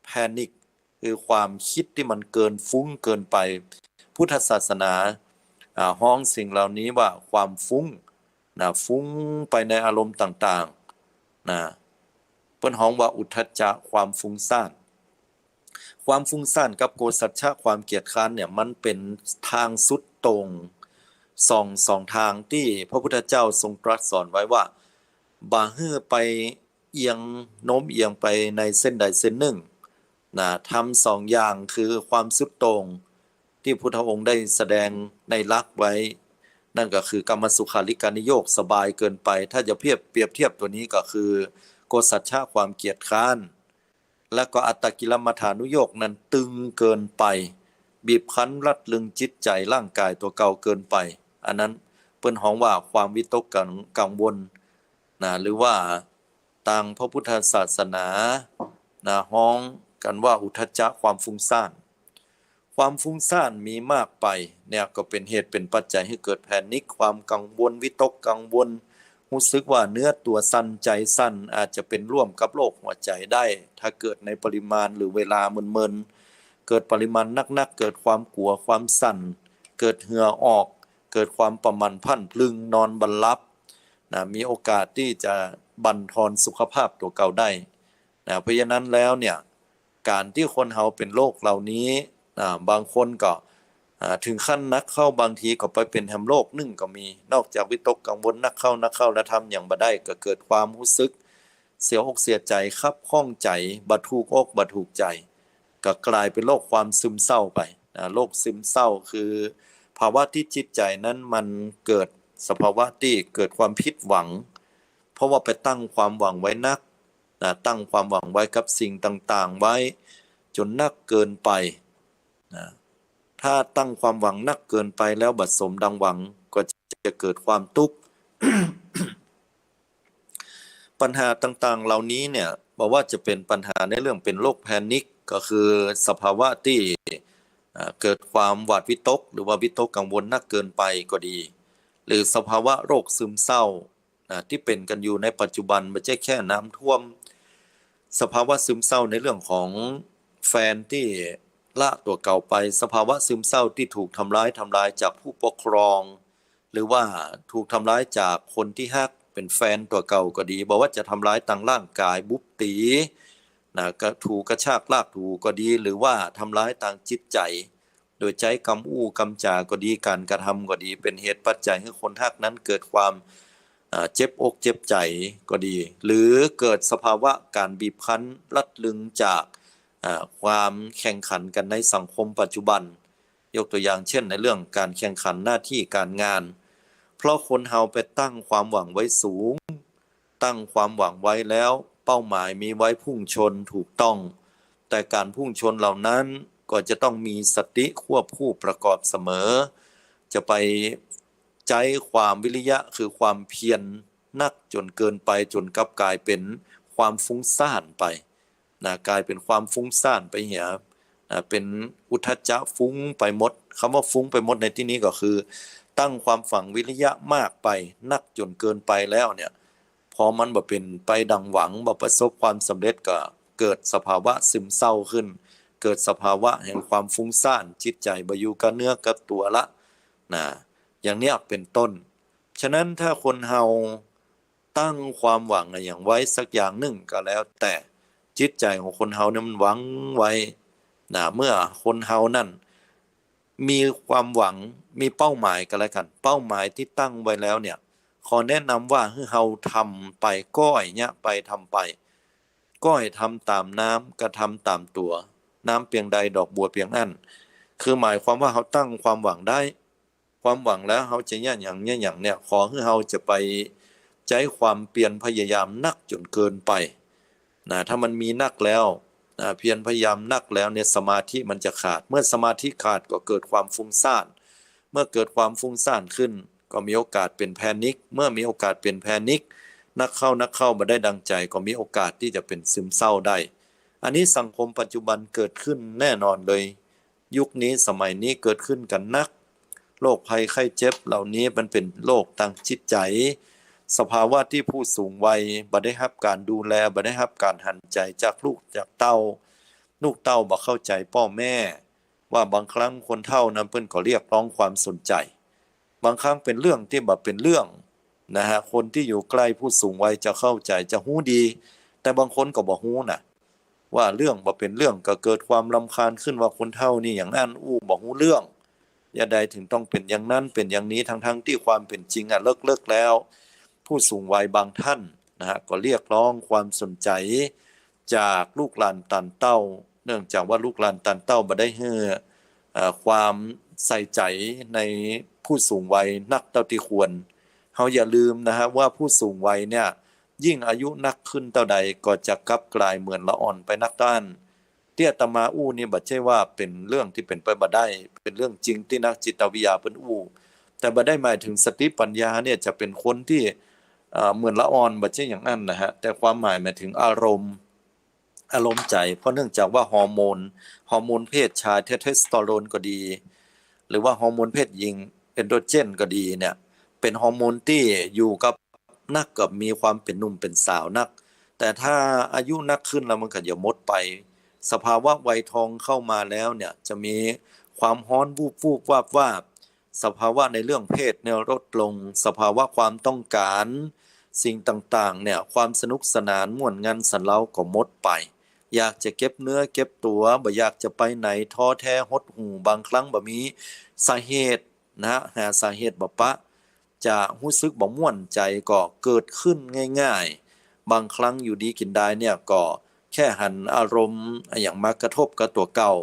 panic คือความคิดตี้มันเกินฟุ้งเกินไป พุทธศาสนา อ่า ฮ้องสิ่งเหล่านี้ว่าความฟุ้งนะ ฟุ้งไปในอารมณ์ต่างๆ นะ เปิ้นฮ้องว่าอุทธัจจะ ความฟุ้งซ่าน ความฟุ้งซ่านกับโกสัจฉะ ความเกียจคร้านเนี่ย มันเป๋นตางสุดโต่ง สอง- สองตางตี้พระพุทธเจ้าทรงตรัสสอนไว้ว่า บ่หื้อไปเอียง โน้มเอียงไปในเส้นใดเส้นนึ่งนะ ธรรมสองอย่างคือความสุดโต่ง ตี้พุทธองค์ได้แสดงในหลักไว้ นั่นก็คือกัมมสุขาริการนิโยค สบายเกินไป ถ้าจะเปรียบ- เปรียบเทียบตั๋วนี้ก็คือโกสัจฉะ ความเกียจคร้าน แล้วก็อัตตกิลมัฏฐานุโยคนั้นตึงเกินไป บีบคั้นรัดรึงจิตใจ๋ร่างก๋ายตั๋วเก่าเกินไป อันนั้นเปิ้นฮ้องว่าความวิตกกัง- กังวลนะ หรือว่าตางพระพุทธศาสนานะ ฮ้องกั๋นว่าอุทธัจจะ ความฟุ้งซ่าน ความฟุ้งซ่านมีมากไปเนี่ย ก็เป๋นเหตุเป๋นปัจจัยหื้อเกิด panic ความกังวล วิตกกังวล ฮู้สึกว่าเนื้อตั๋วสั่น ใจ๋สั่น อาจจะเป๋นร่วมกับโรคหัวใจ๋ได้ ถ้าเกิดในปริมาณหรือเวลาเมินๆ เกิดปริมาณนักๆ เกิดความกั๋ว ความสั่น เกิดเหื่อออก เกิดความประหม่านพรั่นพรึง นอนบ่หลับนะ มีโอกาสตี้จะบั่นทอนสุขภาพตั๋วเก่าได้นะ เพราะฉะนั้นแล้วเนี่ย ก๋านตี้คนเฮาเป๋นโรคเหล่านี้นะ บางคนก็ อ่า เถิงขั้นหนักเข้า บางทีก็ไปเป๋นแหมโรคนึ่งก็มี นอกจากวิตกกังวลนักเข้า นักเข้า แล้วทำหยังบ่ได้ ก็เกิดความฮู้สึกเสียอกเสียใจ๋ คับข้องใจ๋ บ่ถูกอกบ่ถูกใจ๋ ก็ก๋ายเป๋นโรคความซึมเศร้าไปนะ โรคซึมเศร้าคือภาวะตี้จิตใจ๋นั้นมันเกิดสภาวะตี้เกิดความผิดหวัง เพราะว่าไปตั้งความหวังไว้นักนะ ตั้งความหวังไว้กับสิ่งต่างๆ ไว้จ๋นนักเกินไปนะ ถ้าตั้งความหวังนักเกินไปแล้วบ่สมดังหวัง ก็จะเกิดความตุ๊กข์ ปัญหาต่างๆ เหล่านี้เนี่ย บ่ว่าจะเป๋นปัญหาในเรื่องเป๋นโรค panic ก็คือสภาวะตี้ อ่า เกิดความหวาดวิตก หรือว่าวิตกกังวลนักเกินไปก็ดี หรือสภาวะโรคซึมเศร้า นะ ตี้เป๋นกั๋นอยู่ในปัจจุบัน บ่ใจ้แค่น้ำท่วม สภาวะซึมเศร้าในเรื่องของแฟนตี้ละตั๋วเก่าไป สภาวะซึมเศร้าตี้ถูกทำร้าย ทำลายจากผู้ปกครอง หรือว่าถูกทำร้ายจากคนตี้ฮัก เป๋นแฟนตั๋วเก่าก็ดี บ่ว่าจะทำร้ายตางร่างก๋าย บุบตี๋ นะ กระ- ถูกกระชากลากถูก็ดี หรือว่าทำร้ายตางจิตใจ๋ โดยใจ๊กำอู้กำจ๋าก็ดี ก๋านกระทำก็ดี เป๋นเหตุปัจจัยหื้อคนฮักนั้นเกิดความ อ่า เจ็บอกเจ็บใจ๋ก็ดี หรือเกิดสภาวะก๋านบีบคั้นรัดรึงจาก อ่า ความแข่งขันกั๋นในสังคมปัจจุบัน ยกตั๋วอย่างเช่น ในเรื่องก๋านแข่งขันหน้าตี้ก๋านงาน เพราะคนเฮาไปตั้งความหวังไว้สูง ตั้งความหวังไว้แล้ว เป้าหมายมีไว้พุ่งชนถูกต้อง แต่ก๋านพุ่งชนเหล่านั้นก็จะต้องมีสติควบคู่ประกอบเสมอ จะไปใจ๊ความวิริยะคือความเพียรนักจ๋นเกินไป จ๋นกลับก๋ายเป๋นความฟุ้งซ่านไป นะ ก๋ายเป๋นความฟุ้งซ่านไปเหีย นะ เป๋นอุทธัจจะ ฟุ้งไปหมด กำว่าฟุ้งไปหมดในตี้นี้ก็คือ ตั้งความหวังวิริยะมากไป นักจ๋นเกินไปแล้วเนี่ย พอมันบ่เป๋นไปดังหวัง บ่ประสบความสำเร็จ ก็เกิดสภาวะซึมเศร้าขึ้น เกิดสภาวะแห่งความฟุ้งซ่าน จิตใจ๋บ่อยู่กับเนื้อกับตั๋วละ นะ อย่างเนี้ยเป๋นต้น ฉะนั้นถ้าคนเฮา ตั้งความหวังอะหยังไว้สักอย่างนึ่งก็แล้วแต่ จิตใจ๋ของคนเฮาเนี่ยมันหวังไว้ นะ เมื่อคนเฮานั้นมีความหวัง มีเป้าหมายก็แล้วกั๋น เป้าหมายตี้ตั้งไว้แล้วเนี่ย ขอแนะนำว่าหื้อเฮาทำไป ก้อยเยียะไป ทำไป ก้อยทำต๋ามน้ำ กระทำต๋ามตั๋ว น้ำเปียงใดดอกบัวเปียงอั้น คือหมายความว่าเฮาตั้งความหวังได้ ความหวังแล้วเฮาจะเยียะหยังเยียะหยังเนี่ย ขอหื้อเฮาจะไปใจ๊ความเพียรพยายามนักจ๋นเกินไปนะ ถ้ามันมีนักแล้วนะ เพียรพยายามนักแล้วเนี่ย สมาธิมันจะขาด เมื่อสมาธิขาดก็เกิดความฟุ้งซ่าน เมื่อเกิดความฟุ้งซ่านขึ้น ก็มีโอกาสเป๋นแพนิค เมื่อมีโอกาสเป๋นแพนิค นักเข้านักเข้าบ่ได้ดังใจ๋ ก็มีโอกาสตี้จะเป๋นซึมเศร้าได้ อันนี้สังคมปัจจุบันเกิดขึ้นแน่นอนเลย ยุคนี้สมัยนี้เกิดขึ้นกั๋นนัก โรคภัยไข้เจ็บเหล่านี้มันเป๋นโรคตางจิตใจ๋ สภาวะตี้ผู้สูงวัยบ่ได้ฮับก๋านดูแล บ่ได้ฮับก๋านหันใจ๋จากลูกจากเต้า ลูกเต้าบ่เข้าใจ๋ป้อแม่ ว่าบางครั้งคนเฒ่านั้นเปิ้นก็เรียกร้องความสนใจ๋ บางครั้งเป๋นเรื่องตี้บ่เป๋นเรื่องนะฮะ คนตี้อยู่ใก้ผู้สูงวัยจะเข้าใจ๋ จะฮู้ดี แต่บางคนก็บ่ฮู้นะ ว่าเรื่องบ่เป๋นเรื่อง ก็เกิดความรำคาญขึ้นว่าคนเฒ่านี่อย่างอั้น อู้บ่ฮู้เรื่อง ยะใดถึงต้องเป๋นอย่างนั้นเป๋นอย่างนี้ ทั้งๆ ตี้ความเป๋นจริงอะ เลิกๆ แล้ว ผู้สูงวัยบางท่านนะฮะ ก็เรียกร้องความสนใจ๋จากลูกหลานตานเต้า เนื่องจากว่าลูกหลานตานเต้าบ่ได้หื้อ เอ่อ ความใส่ใจ๋ในผู้สูงวัยนักเต้าตี้ควร เฮาอย่าลืมนะฮะ ว่าผู้สูงวัยเนี่ย ยิ่งอายุนักขึ้นเต้าใด ก็จะกลับก๋ายเหมือนละอ่อนไปนักเต้านั้น ตี้อาตมาอู้นี่บ่ใจ้ว่าเป๋นเรื่องตี้เป๋นไปบ่ได้ เป๋นเรื่องจริงตี้นักจิตวิทยาเปิ้นอู้ แต่บ่ได้หมายถึงสติปัญญาเนี่ยจะเป๋นคนตี้ เอ่อ เหมือนละอ่อน บ่ใจ้อย่างอั้นนะฮะ แต่ความหมายหมายถึงอารมณ์ อารมณ์ใจ๋ เพราะเนื่องจากว่าฮอร์โมน ฮอร์โมนเพศชายเทสโทสเตอโรนก็ดี หรือว่าฮอร์โมนเพศหญิงเอสโตรเจนก็ดีเนี่ย เป๋นฮอร์โมนตี้อยู่กับนักกับมีความเป๋นหนุ่มเป๋นสาวนัก แต่ถ้าอายุนักขึ้นแล้วมันก็จะหมดไป สภาวะวัยทองเข้ามาแล้วเนี่ย จะมีความฮ้อนวูบๆ วาบๆ สภาวะในเรื่องเพศเนี่ยลดลง สภาวะความต้องก๋านสิ่งต่างๆ เนี่ย ความสนุกสนานม่วนงันสันเล้าก็หมดไป อยากจะเก็บเนื้อเก็บตั๋ว บ่อยากจะไปไหน ท้อแท้หดหู่ บางครั้งบ่มีสาเหตุนะฮะ หาสาเหตุบ่ปะ จะฮู้สึกบ่ม่วนใจ๋ก็เกิดขึ้นง่ายๆ บางครั้งอยู่ดีกิ๋นดายเนี่ยก็แค่หันอารมณ์อะหยังมากระทบกับตั๋วเก่า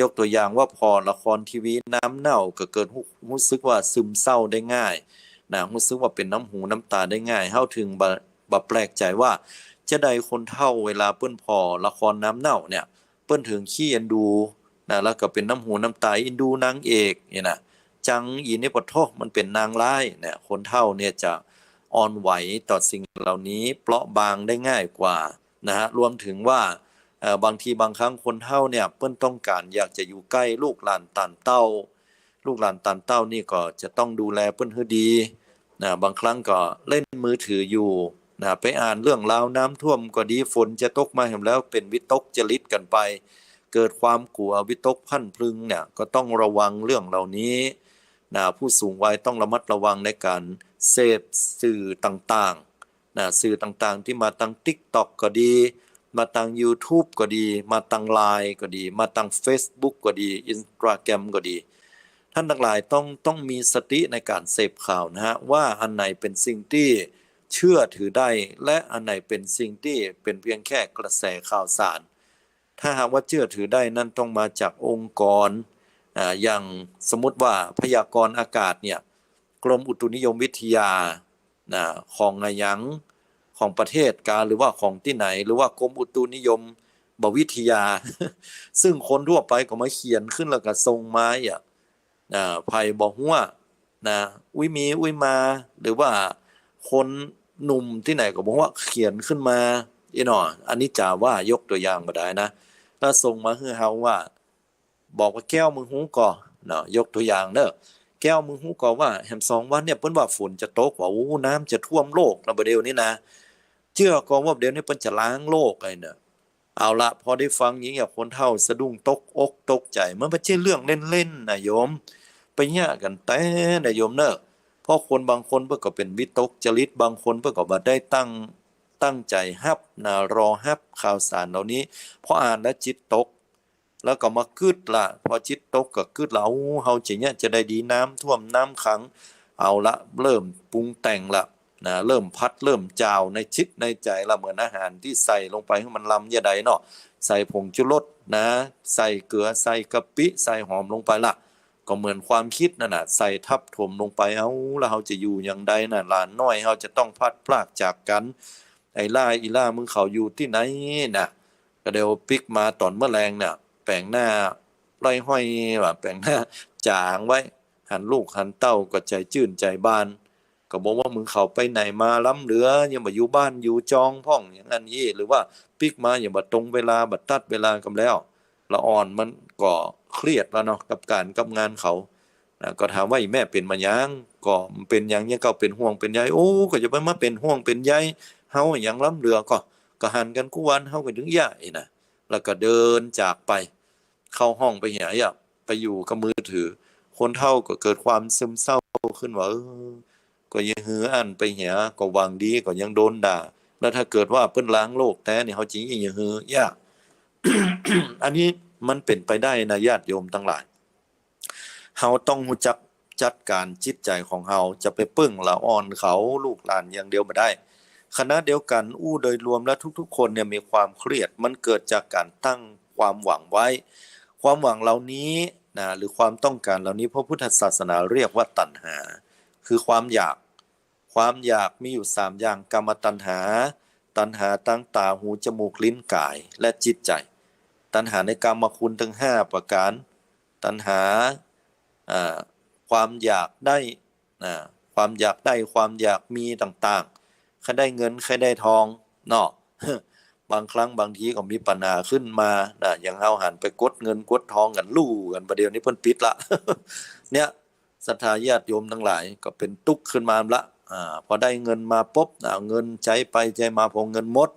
ยกตั๋วอย่างว่าผ่อละครทีวีน้ำเน่าก็เกิดฮู้ ฮู้สึกว่าซึมเศร้าได้ง่ายนะ ฮู้สึกว่าเป๋นน้ำหูน้ำตาได้ง่าย เฮาถึงบ่ บ่แปลกใจ๋ว่าจาใดคนเฒ่าเวลาเปิ้นผ่อละครน้ำเน่าเนี่ย เปิ้นถึงขี้เอ็นดูนะ แล้วก็เป๋นน้ำหูน้ำตาเอ็นดูนางเอกเนี่ยนะ จังอีนี่ปะโธ่ มันเป๋นนางร้ายเนี่ย คนเฒ่าเนี่ยจะอ่อนไหวต่อสิ่งเหล่านี้ เปราะบางได้ง่ายกว่านะฮะ รวมถึงว่า เอ่อ บางทีบางครั้งคนเฒ่าเนี่ย เปิ้นต้องก๋านอยากจะอยู่ใก้ลูกหลานตานเต้า ลูกหลานตานเต้านี่ก็จะต้องดูแลเปิ้นหื้อดีนะ บางครั้งก็เล่นมือถืออยู่นะ ไปอ่านเรื่องราวน้ำท่วมก็ดี ฝนจะตกมาแหมแล้ว เป๋นวิตกจริตกั๋นไป เกิดความกั๋ววิตกพลันพรึงเนี่ย ก็ต้องระวังเรื่องเหล่านี้นะ ผู้สูงวัยต้องระมัดระวังในก๋านเสพสื่อต่างๆ นะ สื่อต่างๆ ตี้มาตางติ๊กต็อกก็ดี มาตางยูทูบก็ดี มาตางไลน์ก็ดี มาตางเฟซบุ๊กก็ดี อินสตาแกรมก็ดี ท่านทั้งหลายต้อง ต้องมีสติในก๋านเสพข่าวนะฮะ ว่าอันไหนเป๋นสิ่งตี้เชื่อถือได้ และอันไหนเป๋นสิ่งตี้เป๋นเพียงแค่กระแสข่าวสาร ถ้าหากว่าเชื่อถือได้นั่นต้องมาจากองค์กร อ่า อย่างสมมุติว่าพยากรณ์อากาศเนี่ย กรมอุตุนิยมวิทยา นะ ของอะหยัง ของประเทศกา หรือว่าของตี้ไหน หรือว่ากรมอุตุนิยมวิทยา ซึ่งคนทั่วไปก็มาเขียนขึ้นแล้วก็ส่งมาอะ อ่า ใผบ่ฮู้อะนะ อุ๊ยมีอุ๊ยมา หรือว่าคนหนุ่มตี้ไหนก็บ่ฮู้อะเขียนขึ้นมา อี้หนอ อันนี้จ๋าว่ายกตั๋วอย่างบ่ดายนะ แล้วส่งมาหื้อเฮาว่า บอกว่าแก้วมึงฮู้ก่อเนาะ ยกตั๋วอย่างเนาะ แก้วมึงฮู้ก่อว่าแหมสองวันเนี่ยเปิ้นว่าฝนจะตก ว่า โอ้ น้ำจะท่วมโลกแล้วบ่าเดี่ยวนี้นะ เจื้อก่อว่าเดี๋ยวนี้เปิ้นจะล้างโลกไอ้เนี่ย เอาละ พอได้ฟังอย่างเงี้ย คนเฒ่าสะดุ้งตกอกตกใจ๋ มันบ่ใจ้เรื่องเล่นๆ นะโยม ไปเยียะกั๋นแต๊นะโยมเนาะ เพราะคนบางคนเปิ้นก็เป๋นวิตกจริต บางคนเปิ้นก็บ่ได้ตั้ง ตั้งใจ๋ฮับนะ รอฮับข่าวสารเหล่านี้ พออ่านแล้วจิตตก แล้วก็มากึ๊ดละ พอจิตตกก็กึ๊ดละ โอ้ เฮาจะเยียะจาใดดี น้ำท่วมน้ำขัง เอาละ เริ่มปรุงแต่งละ นะ เริ่มผัด เริ่มจ่าวในจิตในใจ๋ละ เหมือนอาหารตี้ใส่ลงไปหื้อมันลำยะใดเนาะ ใส่ผงชูรสนะ ใส่เกลือ ใส่กะปิ ใส่หอมลงไปละ ก็เหมือนความกึ๊ดนั่นน่ะ ใส่ทับถมลงไป เอ้า แล้วเฮาจะอยู่อย่างใดน่ะ หลานน้อยเฮาจะต้องพลัดพรากจากกั๋น ไอ้หล้าอี่หล้ามึงเขาอยู่ตี้ไหนน่ะ ก็เดี๋ยวปิ๊กมาต๋อนเมื่อแลงเนี่ย แป๋งหน้าห้อยๆ ว่า แป๋งหน้าจ๋างไว้ หันลูกหันเต้าก็ใจ๋จื้นใจ๋บาน ก็บ่ว่ามึงเขาไปไหนมาล้ำเหลือ ยังบ่อยู่บ้านอยู่จองพ่อง อย่างอั้นอี้ หรือว่าปิ๊กมายังบ่ตรงเวลา บ่ตัดเวลากั๋นแล้ว ละอ่อนมันก็เครียดแล้วเนาะ กับก๋านกับงานเขา นะ ก็ถามว่า อี่แม่เป๋นมาหยัง ก็เป๋นหยัง ยังเก้าเป๋นห่วงเป๋นใย โอ้ ก็จะไปมาเป๋นห่วงเป๋นใยเฮาหยังล้ำเหลือ ก็ ก็หันกั๋นกู้วัน เฮาก็ตึงเยียะอี้นะ แล้วก็เดินจากไป เข้าห้องไปเหีย เยียะ ไปอยู่กับมือถือ คนเฒ่าก็เกิดความซึมเศร้าขึ้นว่า เออ ก็เยียะหื้ออั้นไปเหีย ก็หวังดี ก็ยังโดนด่า แล้วถ้าเกิดว่าเปิ้นล้างโลกแต๊นี่ เฮาจะเยียะหื้อ เยียะ อันนี้มันเป๋นไปได้นะ ญาติโยมตังหลาย เฮาต้องฮู้จักจัดก๋านจิตใจ๋ของเฮา จะไปเปิ้งละอ่อนเขา ลูกหลานอย่างเดียวบ่ได้ ขณะเดียวกั๋น อู้โดยรวมแล้วทุกๆ คนเนี่ยมีความเครียด มันเกิดจากก๋านตั้งความหวังไว้ ความหวังเหล่านี้นะ หรือความต้องก๋านเหล่านี้ พระพุทธศาสนาเรียกว่าตัณหา คือความอยาก ความอยากมีอยู่สามอย่าง กามตัณหา ตัณหาตางต๋า หู จมูก ลิ้น ก๋าย และจิตใจ๋ ตัณหาในกามคุณตึงห้าประก๋าน ตัณหา อ่า ความอยากได้ อ่า ความอยากได้ ความอยากมีต่างๆ ใค่ได้เงิน ใค่ได้ทอง เนาะ บางครั้งบางทีก็มีปัญหาขึ้นมานะ อย่างเฮาหันไปกดเงินกดทองกั๋น ลู่กั๋น บ่าเดี่ยวนี้เปิ้นปิดละ เนี่ย ศรัทธาญาติโยมตังหลายก็เป๋นตุ๊กข์ขึ้นมาละ อ่า พอได้เงินมาปุ๊บ เอาเงินใจ๊ไปใจ๊มา พอเงินหมด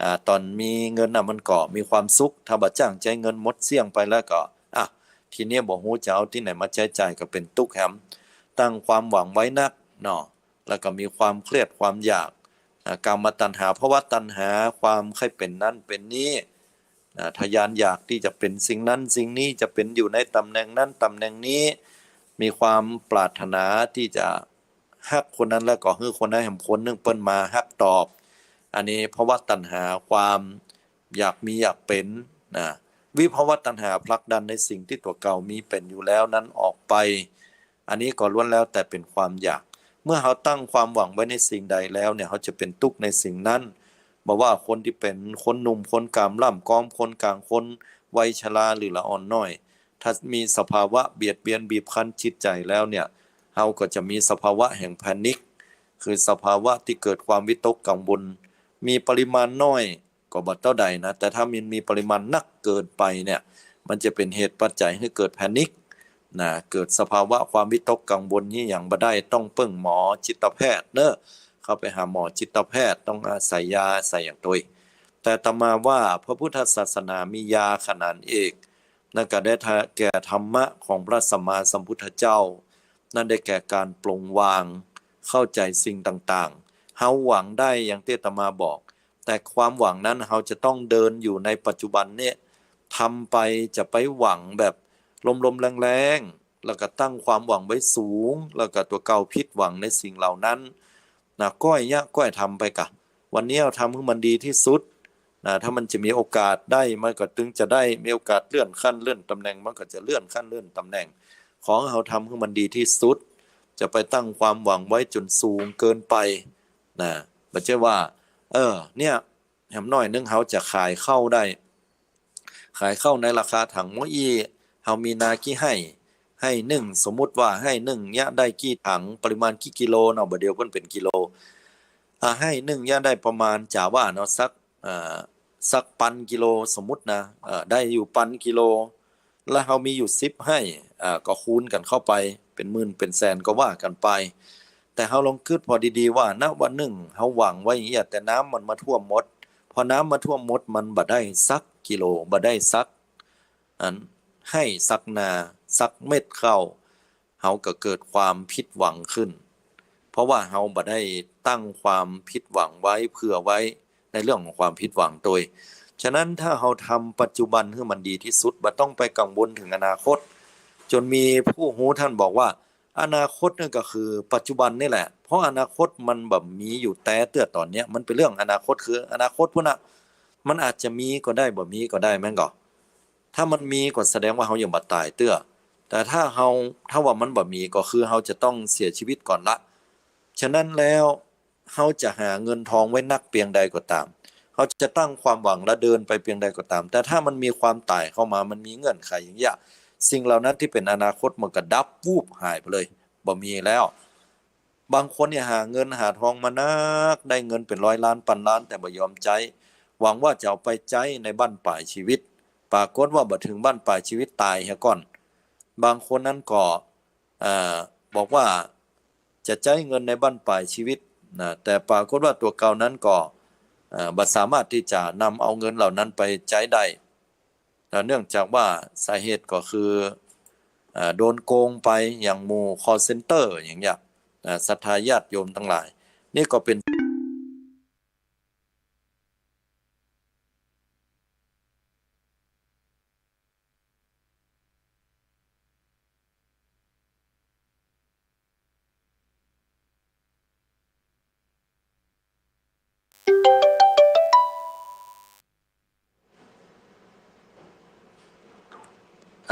อ่า ต๋อนมีเงินน่ะมันก็มีความสุข ถ้าบ่าจ้างใจ๊เงินหมดเสี้ยงไปแล้วก็ อ่ะ ทีนี้บ่ฮู้จะเอาตี้ไหนมาใจ๊จ่าย ก็เป๋นตุ๊กข์แหม ตั้งความหวังไว้นักเนาะ แล้วก็มีความเครียด ความอยาก อ่า กามตัณหา ภวตัณหา ความใค่เป๋นนั้นเป๋นนี้ อ่า ทะยานอยากตี้จะเป๋นสิ่งนั้นสิ่งนี้ จะเป๋นอยู่ในต๋ำแหน่งนั้นต๋ำแหน่งนี้ มีความปรารถนาตี้จะฮักคนนั้น แล้วก็หื้อคนนั้นแหมคนนึ่งเปิ้นมาฮักตอบ อันนี้ภวตัณหา ความอยากมีอยากเป๋นนะ วิภวตัณหา ผลักดันในสิ่งตี้ตั๋วเก่ามีเป๋นอยู่แล้วนั้นออกไป อันนี้ก็ล้วนแล้วแต่เป๋นความอยาก เมื่อเฮาตั้งความหวังไว้ในสิ่งใดแล้วเนี่ย เฮาจะเป๋นตุ๊กข์ในสิ่งนั้น บ่ว่าคนตี้เป๋นคนหนุ่ม คนก๋ามล่ำ กอมคนก๋างคน วัยชรา หรือละอ่อนน้อย ถ้ามีสภาวะเบียดเบียนบีบคั้นจิตใจ๋แล้วเนี่ย เฮาก็จะมีสภาวะแห่งแพนิค คือสภาวะตี้เกิดความวิตกกังวล มีปริมาณน้อย ก็บ่เต้าใดนะ แต่ถ้ามันมีปริมาณนักเกินไปเนี่ย มันจะเป๋นเหตุปัจจัยหื้อเกิดแพนิคนะ เกิดสภาวะความวิตกกังวลนี่หยังบ่ได้ ต้องเปิ้งหมอจิตแพทย์เนาะ เข้าไปหาหมอจิตแพทย์ ต้องอาศัยยาอาศัยอย่างตวย แต่อาตมาว่าพระพุทธศาสนามียาขนานเอก นั่นก็ได้แก่ธรรมะของพระสัมมาสัมพุทธเจ้า นั่นได้แก่ก๋านปลงวาง เข้าใจ๋สิ่งต่างๆ เฮาหวังได้อย่างตี้อาตมาบอก แต่ความหวังนั้นเฮาจะต้องเดินอยู่ในปัจจุบันเนี่ย ทำไป จะไปหวังแบบลมๆ แรงๆ แล้วก็ตั้งความหวังไว้สูง แล้วก็ตั๋วเก่าผิดหวังในสิ่งเหล่านั้นนะ ก้อยเยียะก้อยทำไปก่ะ วันนี้เอาทำหื้อมันดีตี้สุดนะ ถ้ามันจะมีโอกาสได้ มันก็ตึงจะได้ มีโอกาสเลื่อนขั้นเลื่อนต๋ำแหน่ง มันก็จะเลื่อนขั้นเลื่อนต๋ำแหน่ง ขอหื้อเฮาทำหื้อมันดีตี้สุด จะไปตั้งความหวังไว้จ๋นสูงเกินไปนะ บ่ใจ้ว่า เออ เนี่ย แหมน้อยนึ่งเฮาจะขายข้าวได้ ขายข้าวในราคาถังหม้ออี้ เฮามีนากี่ไฮ่ ไฮ่นึ่ง สมมุติว่าไฮ่นึ่งเยียะได้กี่ถัง ปริมาณกี่กิโลเนาะ บ่าเดี่ยวเปิ้นเป๋นกิโล อ่า ไฮ่นึ่งเยียะได้ประมาณ จ๋าว่าเนาะ สัก อ่า สักปันกิโล สมมุตินะ เอ่อ ได้อยู่ปันกิโล แล้วเฮามีอยู่สิบไฮ่ อ่า ก็คูณกั๋นเข้าไป เป๋นหมื่นเป๋นแสนก็ว่ากั๋นไป แต่เฮาลองกึ๊ดผ่อดีๆ ว่า ณ วันนึ่งเฮาหวังไว้อย่างเยียะ แต่น้ำมันมาท่วมหมด พอน้ำมาท่วมหมด มันบ่ได้สักกิโล บ่ได้สัก อัน ไฮ่สักนา สักเม็ดข้าว เฮาก็เกิดความผิดหวังขึ้น เพราะว่าเฮาบ่ได้ตั้งความผิดหวังไว้ เผื่อไว้ในเรื่องของความผิดหวังตวย ฉะนั้นถ้าเฮาทำปัจจุบันหื้อมันดีตี้สุด บ่ต้องไปกังวลเถิงอนาคต จ๋นมีผู้ฮู้ท่านบอกว่า อนาคตนี่ก็คือปัจจุบันนี่แหละ เพราะอนาคตมันบ่มีอยู่แต๊เตื้อต๋อนเนี้ย มันเป๋นเรื่องอนาคต คืออนาคตพุ้นน่ะ มันอาจจะมีก็ได้ บ่มีก็ได้ แม่นก่อ ถ้ามันมีก็แสดงว่าเฮายังบ่ต๋ายเตื้อ แต่ถ้าเฮา ถ้าว่ามันบ่มีก็คือเฮาจะต้องเสียชีวิตก่อนละ ฉะนั้นแล้ว เฮาจะหาเงินทองไว้นักเปียงใดก็ต๋าม เฮาจะตั้งความหวังและเดินไปเปียงใดก็ต๋าม แต่ถ้ามันมีความต๋ายเข้ามา มันมีเงื่อนไขอย่างเยียะ สิ่งเหล่านั้นตี้เป๋นอนาคตมันก็ดับวูบหายไปเลย บ่มีแล้ว บางคนเนี่ยหาเงินหาทองมานัก ได้เงินเป๋นร้อยล้านปันล้าน แต่บ่ยอมใจ๊ หวังว่าจะเอาไปใจ๊ในบั้นปลายชีวิต ปรากฏว่าบ่เถิงบั้นปลายชีวิต ต๋ายเหียก่อน บางคนนั้นก็ เอ่อ บอกว่าจะใจ๊เงินในบั้นปลายชีวิตนะ แต่ปรากฏว่าตั๋วเก่านั้นก็ เอ่อ บ่สามารถตี้จะนำเอาเงินเหล่านั้นไปใจ๊ได้ แล้วเนื่องจากว่าสาเหตุก็คือ เอ่อ โดนโกงไปอย่างหมู่ call center อย่างเงี้ย นะ ศรัทธาญาติโยมตังหลาย นี่ก็เป๋น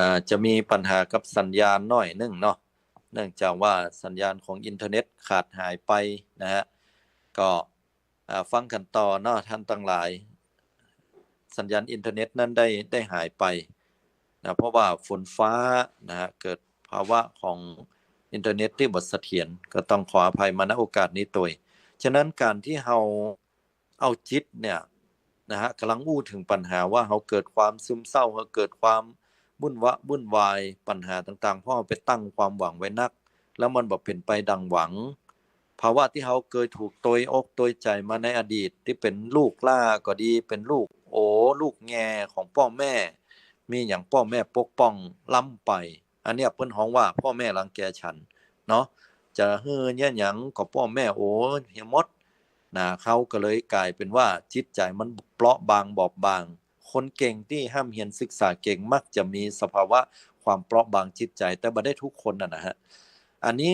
อ่า จะมีปัญหากับสัญญาณหน้อยนึ่งเนาะ เนื่องจากว่าสัญญาณของอินเทอร์เน็ตขาดหายไปนะฮะ ก็ อ่า ฟังกั๋นต่อเนาะท่านตังหลาย สัญญาณอินเทอร์เน็ตนั้นได้ ได้หายไปนะ เพราะว่าฝนฟ้านะฮะ เกิดภาวะของอินเทอร์เน็ตตี้บ่เสถียร ก็ต้องขออภัยมา ณ โอกาสนี้ตวย ฉะนั้นก๋านตี้เฮาเอาจิตเนี่ยนะฮะ ก่ำลังอู้เถิงปัญหาว่าเฮาเกิดความซึมเศร้า เฮาเกิดความวุ่นวะ วุ่นวาย ปัญหาต่างๆ เพราะเฮาไปตั้งความหวังไว้นัก แล้วมันบ่เป๋นไปดังหวัง ภาวะตี้เฮาเกยถูกตวยอกตวยใจ๋มาในอดีต ตี้เป๋นลูกหล้าก็ดี เป๋นลูกโอ๋ ลูกแง่ของป้อแม่ มีหยังป้อแม่ปกป้องล้ำไป อันเนี้ยเปิ้นฮ้องว่าป้อแม่รังแกฉันเนาะ จะหื้อเยียะหยังก็ป้อแม่โอ๋เหียหมดนะ เฮาก็เลยก๋ายเป๋นว่าจิตใจ๋มันเปราะบางบอบบาง คนเก่งตี้ฮ่ำเฮียนศึกษาเก่งมักจะมีสภาวะความเปราะบางจิตใจ๋ แต่บ่ได้ทุกคนน่ะนะฮะ อันนี้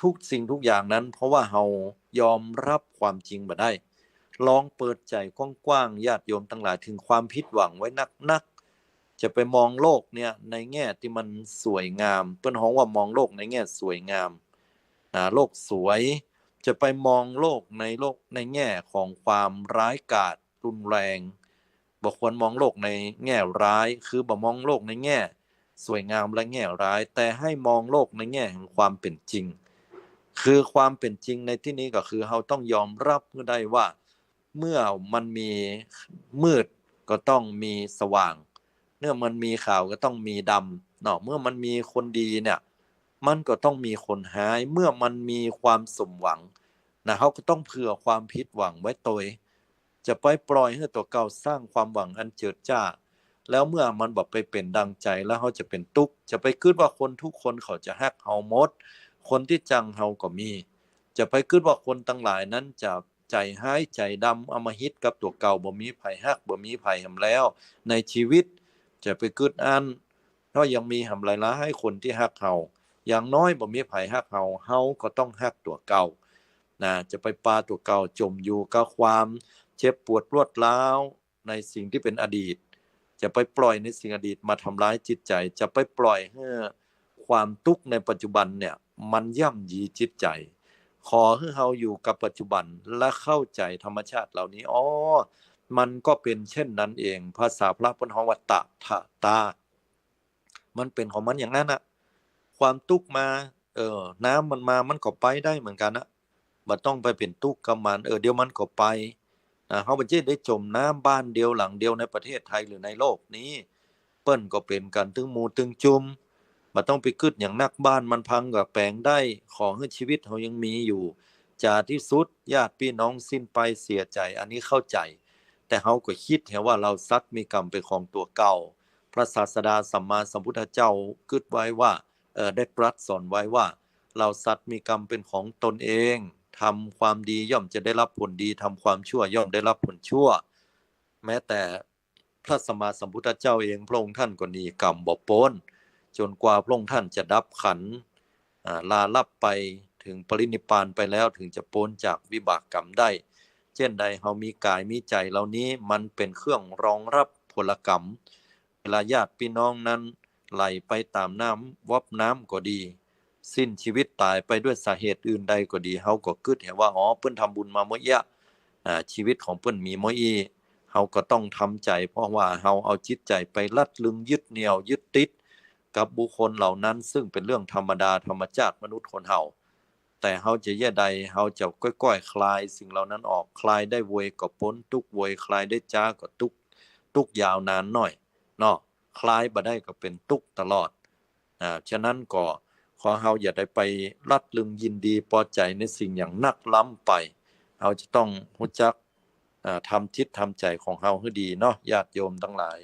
ทุกสิ่งทุกอย่างนั้น เพราะว่าเฮายอมรับความจริงบ่ได้ ลองเปิดใจ๋กว้างๆ ญาติโยมตังหลาย เถิงความผิดหวังไว้นักๆ จะไปมองโลกเนี่ยในแง่ตี้มันสวยงาม เปิ้นฮ้องว่ามองโลกในแง่สวยงามนะ โลกสวย จะไปมองโลกในโลกในแง่ของความร้ายกาจรุนแรง บ่ควรมองโลกในแง่ร้าย คือบ่มองโลกในแง่สวยงามและแง่ร้าย แต่ให้มองโลกในแง่แห่งความเป๋นจริง คือความเป๋นจริงในตี้นี้ก็คือเฮาต้องยอมรับหื้อได้ว่า เมื่อมันมีมืดก็ต้องมีสว่าง เมื่อมันมีขาวก็ต้องมีดำเนาะ เมื่อมันมีคนดีเนี่ย มันก็ต้องมีคนฮ้าย เมื่อมันมีความสมหวังนะ เฮาก็ต้องเผื่อความผิดหวังไว้ตวย จะไปปล่อยหื้อตั๋วเก่าสร้างความหวังอันเจิดจ้า แล้วเมื่อมันบ่ไปเป๋นดังใจ๋ แล้วเฮาจะเป๋นตุ๊กข์ จะไปกึ๊ดว่าคนทุกคนเขาจะฮักเฮาหมด คนตี้จังเฮาก็มี จะไปกึ๊ดว่าคนตังหลายนั้นจะใจ๋ฮ้ายใจ๋ดำอำมหิตกับตั๋วเก่า บ่มีใผฮัก บ่มีใผแหมแล้ว ในชีวิต จะไปกึ๊ดอั้น เพราะยังมีแหมหลายๆ คนตี้ฮักเฮา อย่างน้อยบ่มีใผฮักเฮา เฮาก็ต้องฮักตั๋วเก่านะ จะไปปาตั๋วเก่าจ๋มอยู่กับความเจ็บปวดรวดร้าวในสิ่งตี้เป๋นอดีต จะไปปล่อยในสิ่งอดีตมาทำร้ายจิตใจ๋ จะไปปล่อยหื้อความตุ๊กข์ในปัจจุบันเนี่ย มันย่ำยีจิตใจ๋ ขอหื้อเฮาอยู่กับปัจจุบันและเข้าใจ๋ธรรมชาติเหล่านี้ อ๋อ มันก็เป๋นเช่นนั้นเอง ภาษาพระเปิ้นฮ้องว่าตถะตา มันเป๋นของมันอย่างนั้นน่ะ ความตุ๊กข์มา เออ น้ำมันมา มันก็ไปได้เหมือนกั๋นนะ บ่ต้องไปเป๋นตุ๊กข์กับมัน เออ เดี๋ยวมันก็ไปนะ เฮาบ่ใจ้ได้จ๋มน้ำบ้านเดียวหลังเดียวในประเทศไทยหรือในโลกนี้ เปิ้นก็เป๋นกั๋นตึงหมู่ตึงจุม บ่ต้องไปกึ๊ดหยังนัก บ้านมันพังก็แป๋งได้ ขอหื้อชีวิตเฮายังมีอยู่ จาตี้สุดญาติปี้น้องสิ้นไปเสียใจ๋ อันนี้เข้าใจ๋ แต่เฮาก็กึ๊ดเหียว่าเฮาสัตว์มีกรรมเป๋นของตั๋วเก่า พระศาสดาสัมมาสัมพุทธเจ้ากึ๊ดไว้ว่า เอ่อ ได้ตรัสสอนไว้ว่า เฮาสัตว์มีกรรมเป๋นของตนเอง ทำความดีย่อมจะได้รับผลดี ทำความชั่วย่อมได้รับผลชั่ว แม้แต่พระสัมมาสัมพุทธเจ้าเอง พระองค์ท่านก็หนีกรรมบ่ป๊น จ๋นกว่าพระองค์ท่านจะดับขันธ์ อ่า ลาลับไป เถิงปรินิพพานไปแล้ว เถิงจะป๊นจากวิบากกรรมได้ เจ้นใดเฮามีก๋ายมีใจ๋เหล่านี้ มันเป๋นเครื่องรองฮับผลกรรม เวลาญาติปี้น้องนั้นไหลไปต๋ามน้ำ วับน้ำก็ดี สิ้นจีวิตต๋ายไปด้วยสาเหตุอื่นใดก็ดี เฮาก็กึ๊ดหันว่า อ๋อ เปิ้นทำบุญมาเมื่ออี้ อ่า จีวิตของเปิ้นมีเมื่ออี้ เฮาก็ต้องทำใจ๋ เพราะว่าเฮาเอาจิตใจ๋ไปรัดรึงยึดเหนี่ยวยึดติดกับบุคคลเหล่านั้น ซึ่งเป๋นเรื่องธรรมดาธรรมชาติมนุษย์คนเฮา แต่เฮาจะเยียะใด เฮาจะก้อยๆ คลายสิ่งเหล่านั้นออก คลายได้ไวก็ป๊นตุ๊กไว คลายได้จ๊าก็ตุ๊ก ตุ๊กยาวนานหน้อยเนาะ คลายบ่ได้ก็เป๋นตุ๊กตลอด อ่า ฉะนั้นก็ขอเฮาอย่าได้ไปรัดรึงยินดีปอใจ๋ในสิ่งอย่างนักล้ำไป เฮาจะต้องฮู้จัก อ่า ทำจิตทำใจ๋ของเฮาหื้อดีเนาะ ญาติโยมตังหลาย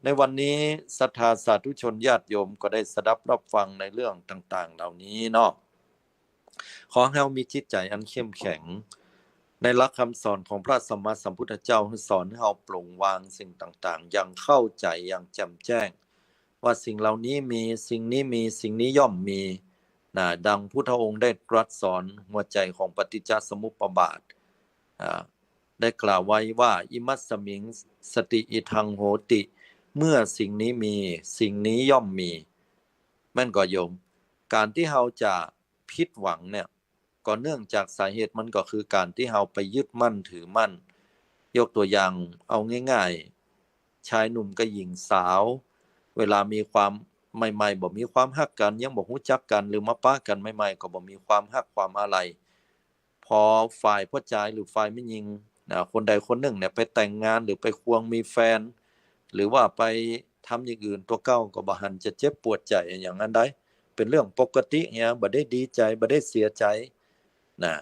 ในวันนี้ศรัทธาสาธุชนญาติโยมก็ได้สดับรับฟังในเรื่องต่างๆ เหล่านี้เนาะ ขอให้เฮามีจิตใจ๋อันเข้มแข็ง ในหลักคำสอนของพระสัมมาสัมพุทธเจ้า สอนให้เฮาปล่อยวางสิ่งต่างๆ อย่างเข้าใจ๋อย่างแจ่มแจ้ง ว่าสิ่งเหล่านี้มี สิ่งนี้มี สิ่งนี้ย่อมมี นะ ดังพุทธองค์ได้ตรัสสอนหัวใจ๋ของปฏิจจสมุปบาท อ่า ได้กล่าวไว้ว่า อิมัสสมิง สติ อิทัง โหติ เมื่อสิ่งนี้มี สิ่งนี้ย่อมมี แม่นก่อโยม ก๋านตี้เฮาจะผิดหวังเนี่ย ก็เนื่องจากสาเหตุมันก็คือก๋านตี้เฮาไปยึดมั่นถือมั่น ยกตัวอย่างเอาง่ายๆ ชายหนุ่มกับหญิงสาว เวลามีความ ใหม่ๆ บ่มีความฮักกั๋น ยังบ่ฮู้จักกั๋น หรือมาปะกั๋นใหม่ๆ ก็บ่มีความฮักความอาลัย พอฝ่ายป้อจายหรือฝ่ายแม่ญิง นะ คนใดคนนึ่งเนี่ยไปแต่งงานหรือไปควงมีแฟน หรือว่าไปทำอย่างอื่น ตั๋วเก่าก็บ่หันจะเจ็บปวดใจ๋อะหยังอันใด เป๋นเรื่องปกติเหีย บ่ได้ดีใจ๋ บ่ได้เสียใจ๋ นะ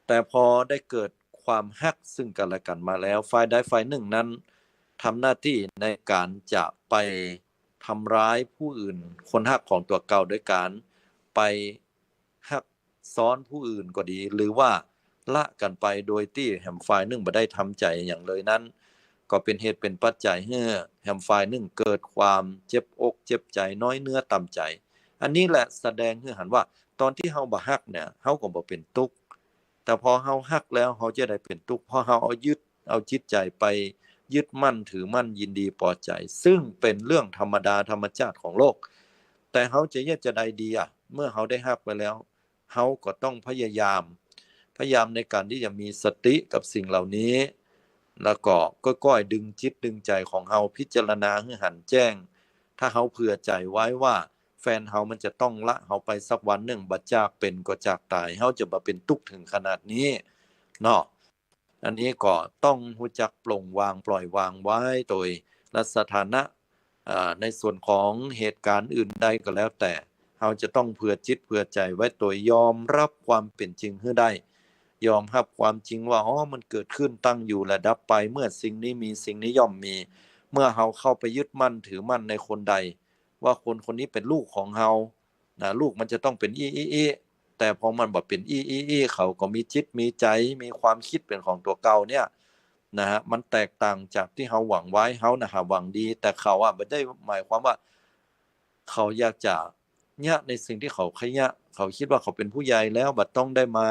แต่พอได้เกิดความฮักซึ่งกั๋นและกั๋นมาแล้ว ฝ่ายใดฝ่ายนึ่งนั้นทำหน้าตี้ในก๋านจะไปทำร้ายผู้อื่น คนฮักของตั๋วเก่า โดยก๋านไปฮักซ้อนผู้อื่นก็ดี หรือว่าละกั๋นไปโดยตี้แหมฝ่ายนึ่งบ่ได้ทำใจ๋อะหยังเลยนั้น ก็เป๋นเหตุเป๋นปัจจัยหื้อแหมฝ่ายนึ่งเกิดความเจ็บอกเจ็บใจ๋ น้อยเนื้อต่ำใจ๋ อันนี้แหละแสดงหื้อหันว่า ต๋อนตี้เฮาบ่ฮักเนี่ย เฮาก็บ่เป๋นตุ๊ก แต่พอเฮาฮักแล้ว เฮาจะได้เป๋นตุ๊ก เพราะเฮาเอายึด เอาจิตใจ๋ไปยึดมั่นถือมั่นยินดีปอใจ๋ ซึ่งเป๋นเรื่องธรรมดาธรรมชาติของโลก แต่เฮาจะเยียะจาใดดีอะ เมื่อเฮาได้ฮักไปแล้ว เฮาก็ต้องพยายาม พยายามในก๋านตี้จะมีสติกับสิ่งเหล่านี้ แล้วก็ก้อยๆ ดึงจิตดึงใจ๋ของเฮาพิจารณาหื้อหันแจ้ง ถ้าเฮาเผื่อใจ๋ไว้ว่าแฟนเฮามันจะต้องละเฮาไปสักวันนึ่ง บ่จากเป๋นก็จากต๋าย เฮาจะบ่เป๋นตุ๊กเถิงขนาดนี้เนาะ อันนี้ก็ต้องฮู้จักปล่อยวางปล่อยวางไว้โดยละสถานะ อ่า ในส่วนของเหตุก๋ารณ์อื่นใดก็แล้วแต่ เฮาจะต้องเผื่อจิตเผื่อใจ๋ไว้โดยยอมฮับความเป๋นจริงหื้อได้ ยอมฮับความจริงว่า อ๋อ มันเกิดขึ้นตั้งอยู่และดับไป เมื่อสิ่งนี้มีสิ่งนี้ย่อมมี เมื่อเฮาเข้าไปยึดมั่นถือมั่นในคนใด ว่าคนคนนี้เป๋นลูกของเฮา นะ ลูกมันจะต้องเป๋นอี้อี้อี้ แต่พอมันบ่เป๋นอี้อี้อี้ เขาก็มีจิตมีใจ๋ มีความกึ๊ดเป๋นของตั๋วเก่าเนี่ย นะฮะ มันแตกต่างจากตี้เฮาหวังไว้ เฮานะหาหวังดี แต่เขาอะบ่ได้หมายความว่า เขาอยากจะเยียะในสิ่งตี้เขาใค่เยียะ เขากึ๊ดว่าเขาเป๋นผู้ใหญ่แล้ว บ่ต้องได้มา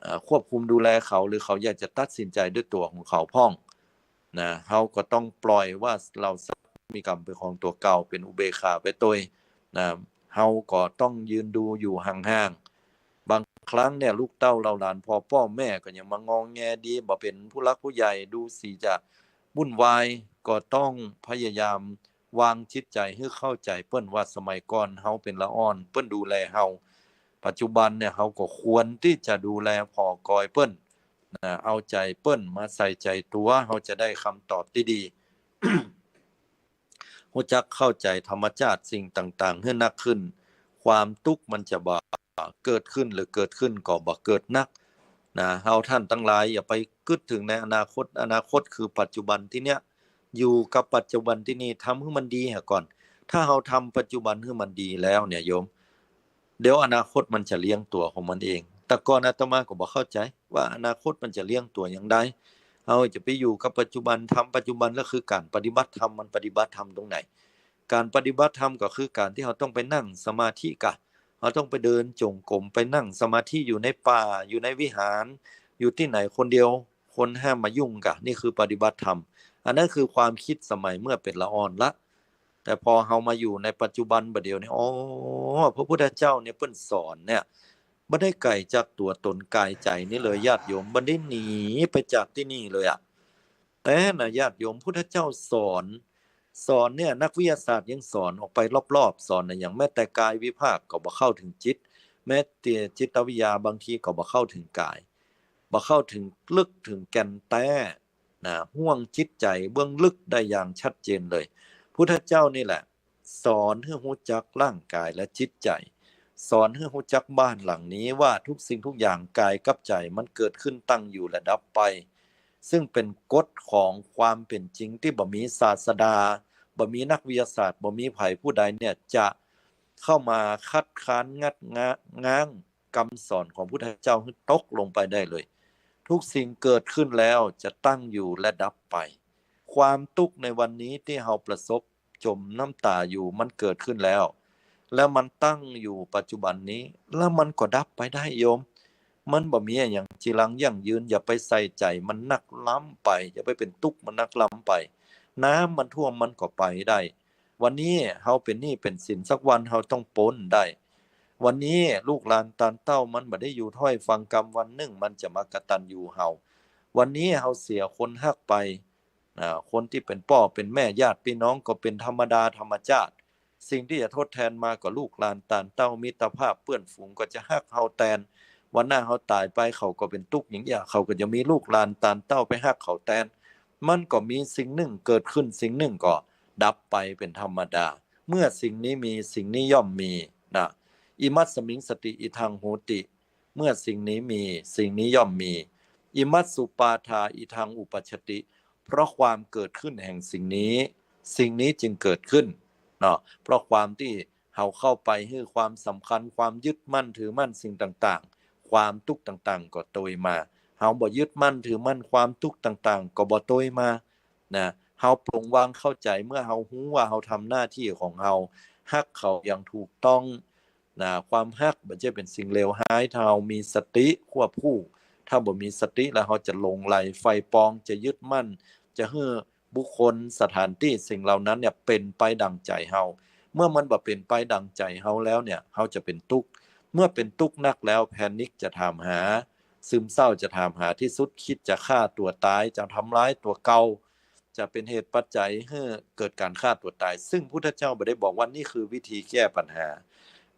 เอ่อ ควบคุมดูแลเขา หรือเขาอยากจะตัดสินใจ๋ด้วยตั๋วของเขาพ่อง นะ เฮาก็ต้องปล่อยว่าเหล่าสัตว์มีกรรมเป๋นของตั๋วเก่า เป๋นอุเบกขาไปโดย นะ เฮาก็ต้องยืนดูอยู่ห่างๆ บางครั้งเนี่ย ลูกเต้าเหล่าหลาน พอป้อแม่ก็ยังมางอแงดี บ่เป๋นผู้หลักผู้ใหญ่ ดูสิจะวุ่นวาย ก็ต้องพยายามวางจิตใจ๋หื้อเข้าใจ๋เปิ้นว่าสมัยก่อนเฮาเป๋นละอ่อน เปิ้นดูแลเฮา ปัจจุบันเนี่ย เฮาก็ควรตี้จะดูแลผ่อกอยเปิ้น นะ เอาใจ๋เปิ้น มาใส่ใจ๋ตั๋ว เฮาจะได้กำตอบตี้ดี ฮู้จักเข้าใจ๋ธรรมชาติสิ่งต่างๆ หื้อนักขึ้น ความตุ๊กมันจะบ่เกิดขึ้น หรือเกิดขึ้นก็บ่เกิดนัก นะ เฮาต้านตังหลายอย่าไปกึ๊ดเถิงในอนาคต อนาคตคือปัจจุบันตี้เนี้ย อยู่กับปัจจุบันตี้นี่ ทำหื้อมันดีเหียก่อน ถ้าเฮาทำปัจจุบันหื้อมันดีแล้วเนี่ยโยม เดี๋ยวอนาคตมันจะเลี้ยงตั๋วของมันเอง แต่ก่อนอาตมาก็บ่เข้าใจ๋ว่าอนาคตมันจะเลี้ยงตั๋วอย่างใด เฮาจะไปอยู่กับปัจจุบัน ทำปัจจุบันแล้วคือก๋านปฏิบัติธรรม มันปฏิบัติธรรมตรงไหน ก๋านปฏิบัติธรรมก็คือก๋านตี้เฮาต้องไปนั่งสมาธิกะ เฮาต้องไปเดินจงกรม ไปนั่งสมาธิอยู่ในป่า อยู่ในวิหาร อยู่ตี้ไหนคนเดียว คนห้ามมายุ่งกะ นี่คือปฏิบัติธรรม อันนั้นคือความกึ๊ดสมัยเมื่อเป๋นละอ่อนละ แต่พอเฮามาอยู่ในปัจจุบันบ่าเดี่ยวนี้ อ๋อ พระพุทธเจ้าเนี่ยเปิ้นสอนเนี่ย บ่ได้ไก๋จากตั๋วตนก๋ายใจ๋นี่เลยญาติโยม บ่ได้หนีไปจากตี้นี่เลยอะ แต่นะญาติโยม พุทธเจ้าสอน สอนเนี่ย นักวิทยาศาสตร์ยังสอนออกไปรอบๆ สอนนะ อย่างแม้แต่กายวิภาคก็บ่เข้าเถิงจิต แม้แต่จิตวิทยาบางทีก็บ่เข้าเถิงก๋าย บ่เข้าเถิงลึกเถิงแก่นแต๊นะ ฮ่วงจิตใจ๋เบื้องลึกได้อย่างชัดเจนเลย พุทธเจ้านี่แหละ สอนหื้อฮู้จักร่างก๋ายและจิตใจ๋ สอนหื้อฮู้จักบ้านหลังนี้ว่าทุกสิ่งทุกอย่างก๋ายกับใจ๋มันเกิดขึ้นตั้งอยู่และดับไป ซึ่งเป๋นกฎของความเป๋นจริงตี้บ่มีศาสดา บ่มีนักวิทยาศาสตร์ บ่มีใผผู้ใดเนี่ยจะเข้ามาคัดค้านงัดง้า ง้างกำสอนของพุทธเจ้าหื้อตกลงไปได้เลย ทุกสิ่งเกิดขึ้นแล้วจะตั้งอยู่และดับไป ความตุ๊กข์ในวันนี้ตี้เฮาประสบ จ๋มน้ำต๋าอยู่ มันเกิดขึ้นแล้ว แล้วมันตั้งอยู่ปัจจุบันนี้ แล้วมันก็ดับไปได้โยม มันบ่มีอะหยังจีรังยั่งยืน อย่าไปใส่ใจ๋มันนักล้ำไป อย่าไปเป๋นตุ๊กข์มันนักล้ำไป น้ำมันท่วมมันก็ไปได้ วันนี้เฮาเป๋นหนี้เป๋นสิน สักวันเฮาต้องป๊นได้ วันนี้ลูกหลานตานเต้ามันบ่ได้อยู่ถ้อยฟังกำ วันนึ่งมันจะมากตัญญูเฮา วันนี้เฮาเสียคนฮักไป อ่า คนตี้เป๋นป้อเป๋นแม่ ญาติปี้น้องก็เป๋นธรรมดาธรรมจาติ สิ่งตี้จะทดแทนมาก็ลูกหลานตานเต้า มิตรภาพเปื้อนฝูงก็จะฮักเฮาแตน วันหน้าเฮาต๋ายไปเขาก็เป๋นตุ๊กข์อย่างเยียะ เขาก็จะมีลูกหลานตานเต้าไปฮักเขาแตน มันก็มีสิ่งนึ่งเกิดขึ้น สิ่งนึ่งก็ดับไปเป๋นธรรมดา เมื่อสิ่งนี้มี สิ่งนี้ย่อมมีนะ อิมัสมิงสติ อิทังโหติ เมื่อสิ่งนี้มี สิ่งนี้ย่อมมี อิมัสสุปาทา อิทังอุปัชชติ เพราะความเกิดขึ้นแห่งสิ่งนี้ สิ่งนี้จึงเกิดขึ้นเนาะ เพราะความตี้เฮาเข้าไปหื้อความสำคัญ ความยึดมั่นถือมั่นสิ่งต่างๆ ความตุ๊กข์ต่างๆ ก็โตยมา เฮาบ่ยึดมั่นถือมั่น ความตุ๊กข์ต่างๆ ก็บ่โตยมานะ เฮาปลงวางเข้าใจ๋ เมื่อเฮาฮู้ว่าเฮาทำหน้าตี้ของเฮา ฮักเขาอย่างถูกต้อง นะ ความฮักบ่ใจ้เป๋นสิ่งเลวฮ้าย ถ้าเฮามีสติควบคู่ ถ้าบ่มีสติแล้วเฮาจะหลงใหลใฝ่ปอง จะยึดมั่น จะหื้อบุคคล สถานตี้ สิ่งเหล่านั้นเนี่ยเป๋นไปดั่งใจ๋เฮา เมื่อมันบ่เป๋นไปดั่งใจ๋เฮาแล้วเนี่ย เฮาจะเป๋นตุ๊กข์ เมื่อเป๋นตุ๊กข์นักแล้ว แพนิคจะถามหา ซึมเศร้าจะถามหาตี้สุด กึ๊ดจะฆ่าตั๋วต๋าย จะทำร้ายตั๋วเก่า จะเป๋นเหตุปัจจัยหื้อเกิดก๋านฆ่าตั๋วต๋าย ซึ่งพุทธเจ้าบ่ได้บอกว่านี่คือวิธีแก้ปัญหา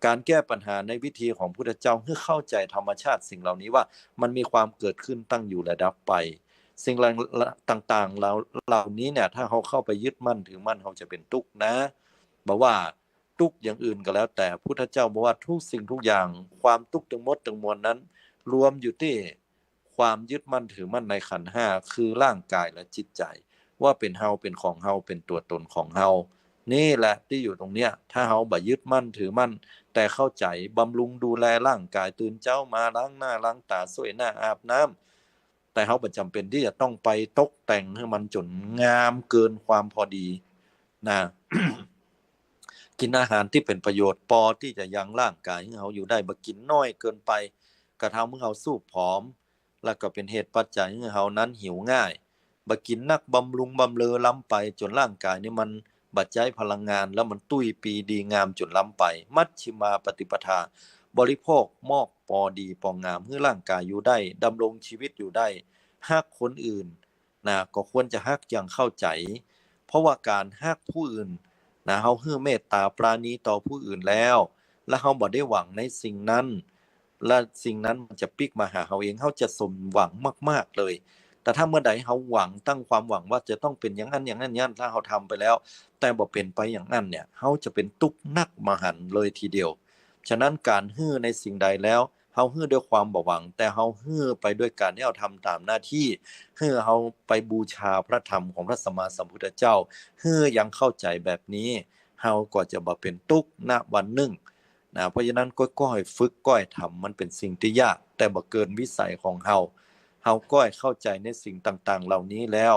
ก๋านแก้ปัญหาในวิธีของพุทธเจ้า หื้อเข้าใจ๋ธรรมชาติสิ่งเหล่านี้ว่ามันมีความเกิดขึ้นตั้งอยู่และดับไป สิ่งเหล่า ต่างๆ เหล่า เหล่านี้เนี่ย ถ้าเฮาเข้าไปยึดมั่นถือมั่น เฮาจะเป๋นตุ๊กข์นะ บ่ว่าตุ๊กข์อย่างอื่นก็แล้วแต่ พุทธเจ้าบอกว่าทุกสิ่งทุกอย่าง ความตุ๊กข์ตึงหมดตึงมวลนั้น รวมอยู่ตี้ ความยึดมั่นถือมั่นในขันธ์ห้า คือร่างกายและจิตใจ๋ ว่าเป๋นเฮา เป๋นของเฮา เป๋นตั๋วตนของเฮา นี่แหละตี้อยู่ตรงเนี้ย ถ้าเฮาบ่ยึดมั่นถือมั่น แต่เข้าใจ๋บำรุงดูแลร่างกาย ตื่นเจ๊ามาล้างหน้าล้างต๋า ส้วยหน้าอาบน้ำ แต่เฮาบ่จ๋ำเป๋นตี้จะต้องไปตกแต่งหื้อมันจ๋นงามเกินความพอดีนะ กิ๋นอาหารตี้เป๋นประโยชน์ ปอตี้จะยังร่างกายหื้อเฮาอยู่ได้ บ่กิ๋นน้อยเกินไป กระทำหื้อเฮาซูบผอม แล้วก็เป๋นเหตุปัจจัยหื้อเฮานั้นหิวง่าย บ่กิ๋นนักบำรุงบำเรอล้ำไป จ๋นร่างกายนี่มันบ่ใจ๊พลังงาน แล้วมันตุ้ยปีดีงามจ๋นล้ำไป มัชฌิมาปฏิปทา บริโภคมอกปอดีปองาม หื้อร่างกายอยู่ได้ ดำรงชีวิตอยู่ได้ ฮักคนอื่น นะ ก็ควรจะฮักอย่างเข้าใจ๋ เพราะว่าก๋านฮักผู้อื่นนะ เฮาหื้อเมตต๋าปราณีต่อผู้อื่นแล้ว แล้วเฮาบ่ได้หวังในสิ่งนั้น และสิ่งนั้นมันจะปิ๊กมาหาเฮาเอง เฮาจะสมหวังมากๆ เลย แต่ถ้าเมื่อใดเฮาหวัง ตั้งความหวังว่าจะต้องเป๋นอย่างนั้นอย่างนั้นอย่างนั้น ถ้าเฮาทำไปแล้ว แต่บ่เป๋นไปอย่างนั้นเนี่ย เฮาจะเป๋นตุ๊กข์นักมหันต์เลยทีเดียว ฉะนั้นก๋านหื้อในสิ่งใดแล้ว เฮาหื้อด้วยความบ่หวัง แต่เฮาหื้อไปด้วยก๋านที่เฮาทำต๋ามหน้าตี้ หื้อเฮาไปบูชาพระธรรมของพระสัมมาสัมพุทธเจ้า หื้อยังเข้าใจ๋แบบนี้ เฮาก็จะบ่เป๋นตุ๊กข์ณวันนึ่งนะ เพราะฉะนั้นก้อยๆ ฝึกก้อยทำ มันเป๋นสิ่งตี้ยาก แต่บ่เกินวิสัยของเฮา เฮาก้อยเข้าใจ๋ในสิ่งต่างๆ เหล่านี้แล้ว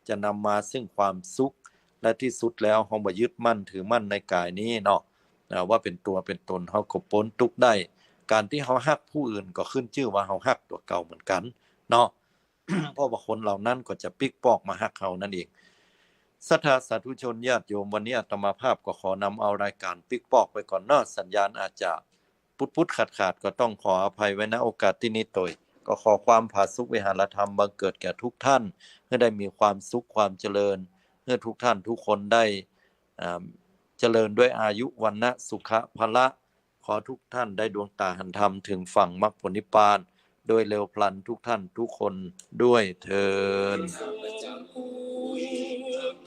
จะนำมาซึ่งความสุข และตี้สุดแล้วเฮาบ่ยึดมั่นถือมั่นในก๋ายนี้เนาะ อ่า ว่าเป๋นตั๋วเป๋นต๋น เฮาก็ป๊นตุ๊กข์ได้ ก๋านตี้เฮาฮักผู้อื่นก็ขึ้นจื้อว่าเฮาฮักตั๋วเก่าเหมือนกั๋นเนาะ เพราะว่าคนเหล่านั้นก็จะปิ๊กปอกมาฮักเฮานั่นเอง ศรัทธาสาธุชนญาติโยม วันนี้อาตมาภาพก็ขอนำเอารายก๋านปิ๊กปอกไปก่อนเนาะ สัญญาณอาจจะปุ๊ดๆ ขาดๆ ก็ต้องขออภัยไว้ ณ โอกาสตี้นี้โตย ก็ขอความผาสุกวิหารธรรมบังเกิดแก่ทุกท่าน หื้อได้มีความสุขความเจริญ หื้อทุกท่านทุกคนได้ อ่า เจริญด้วยอายุวรรณะสุขะพละ ขอทุกท่านได้ดวงต๋าหันธรรม เถิงฝั่งมรรคผลนิพพาน โดยเร็วพลันทุกท่านทุกคนด้วยเทอญ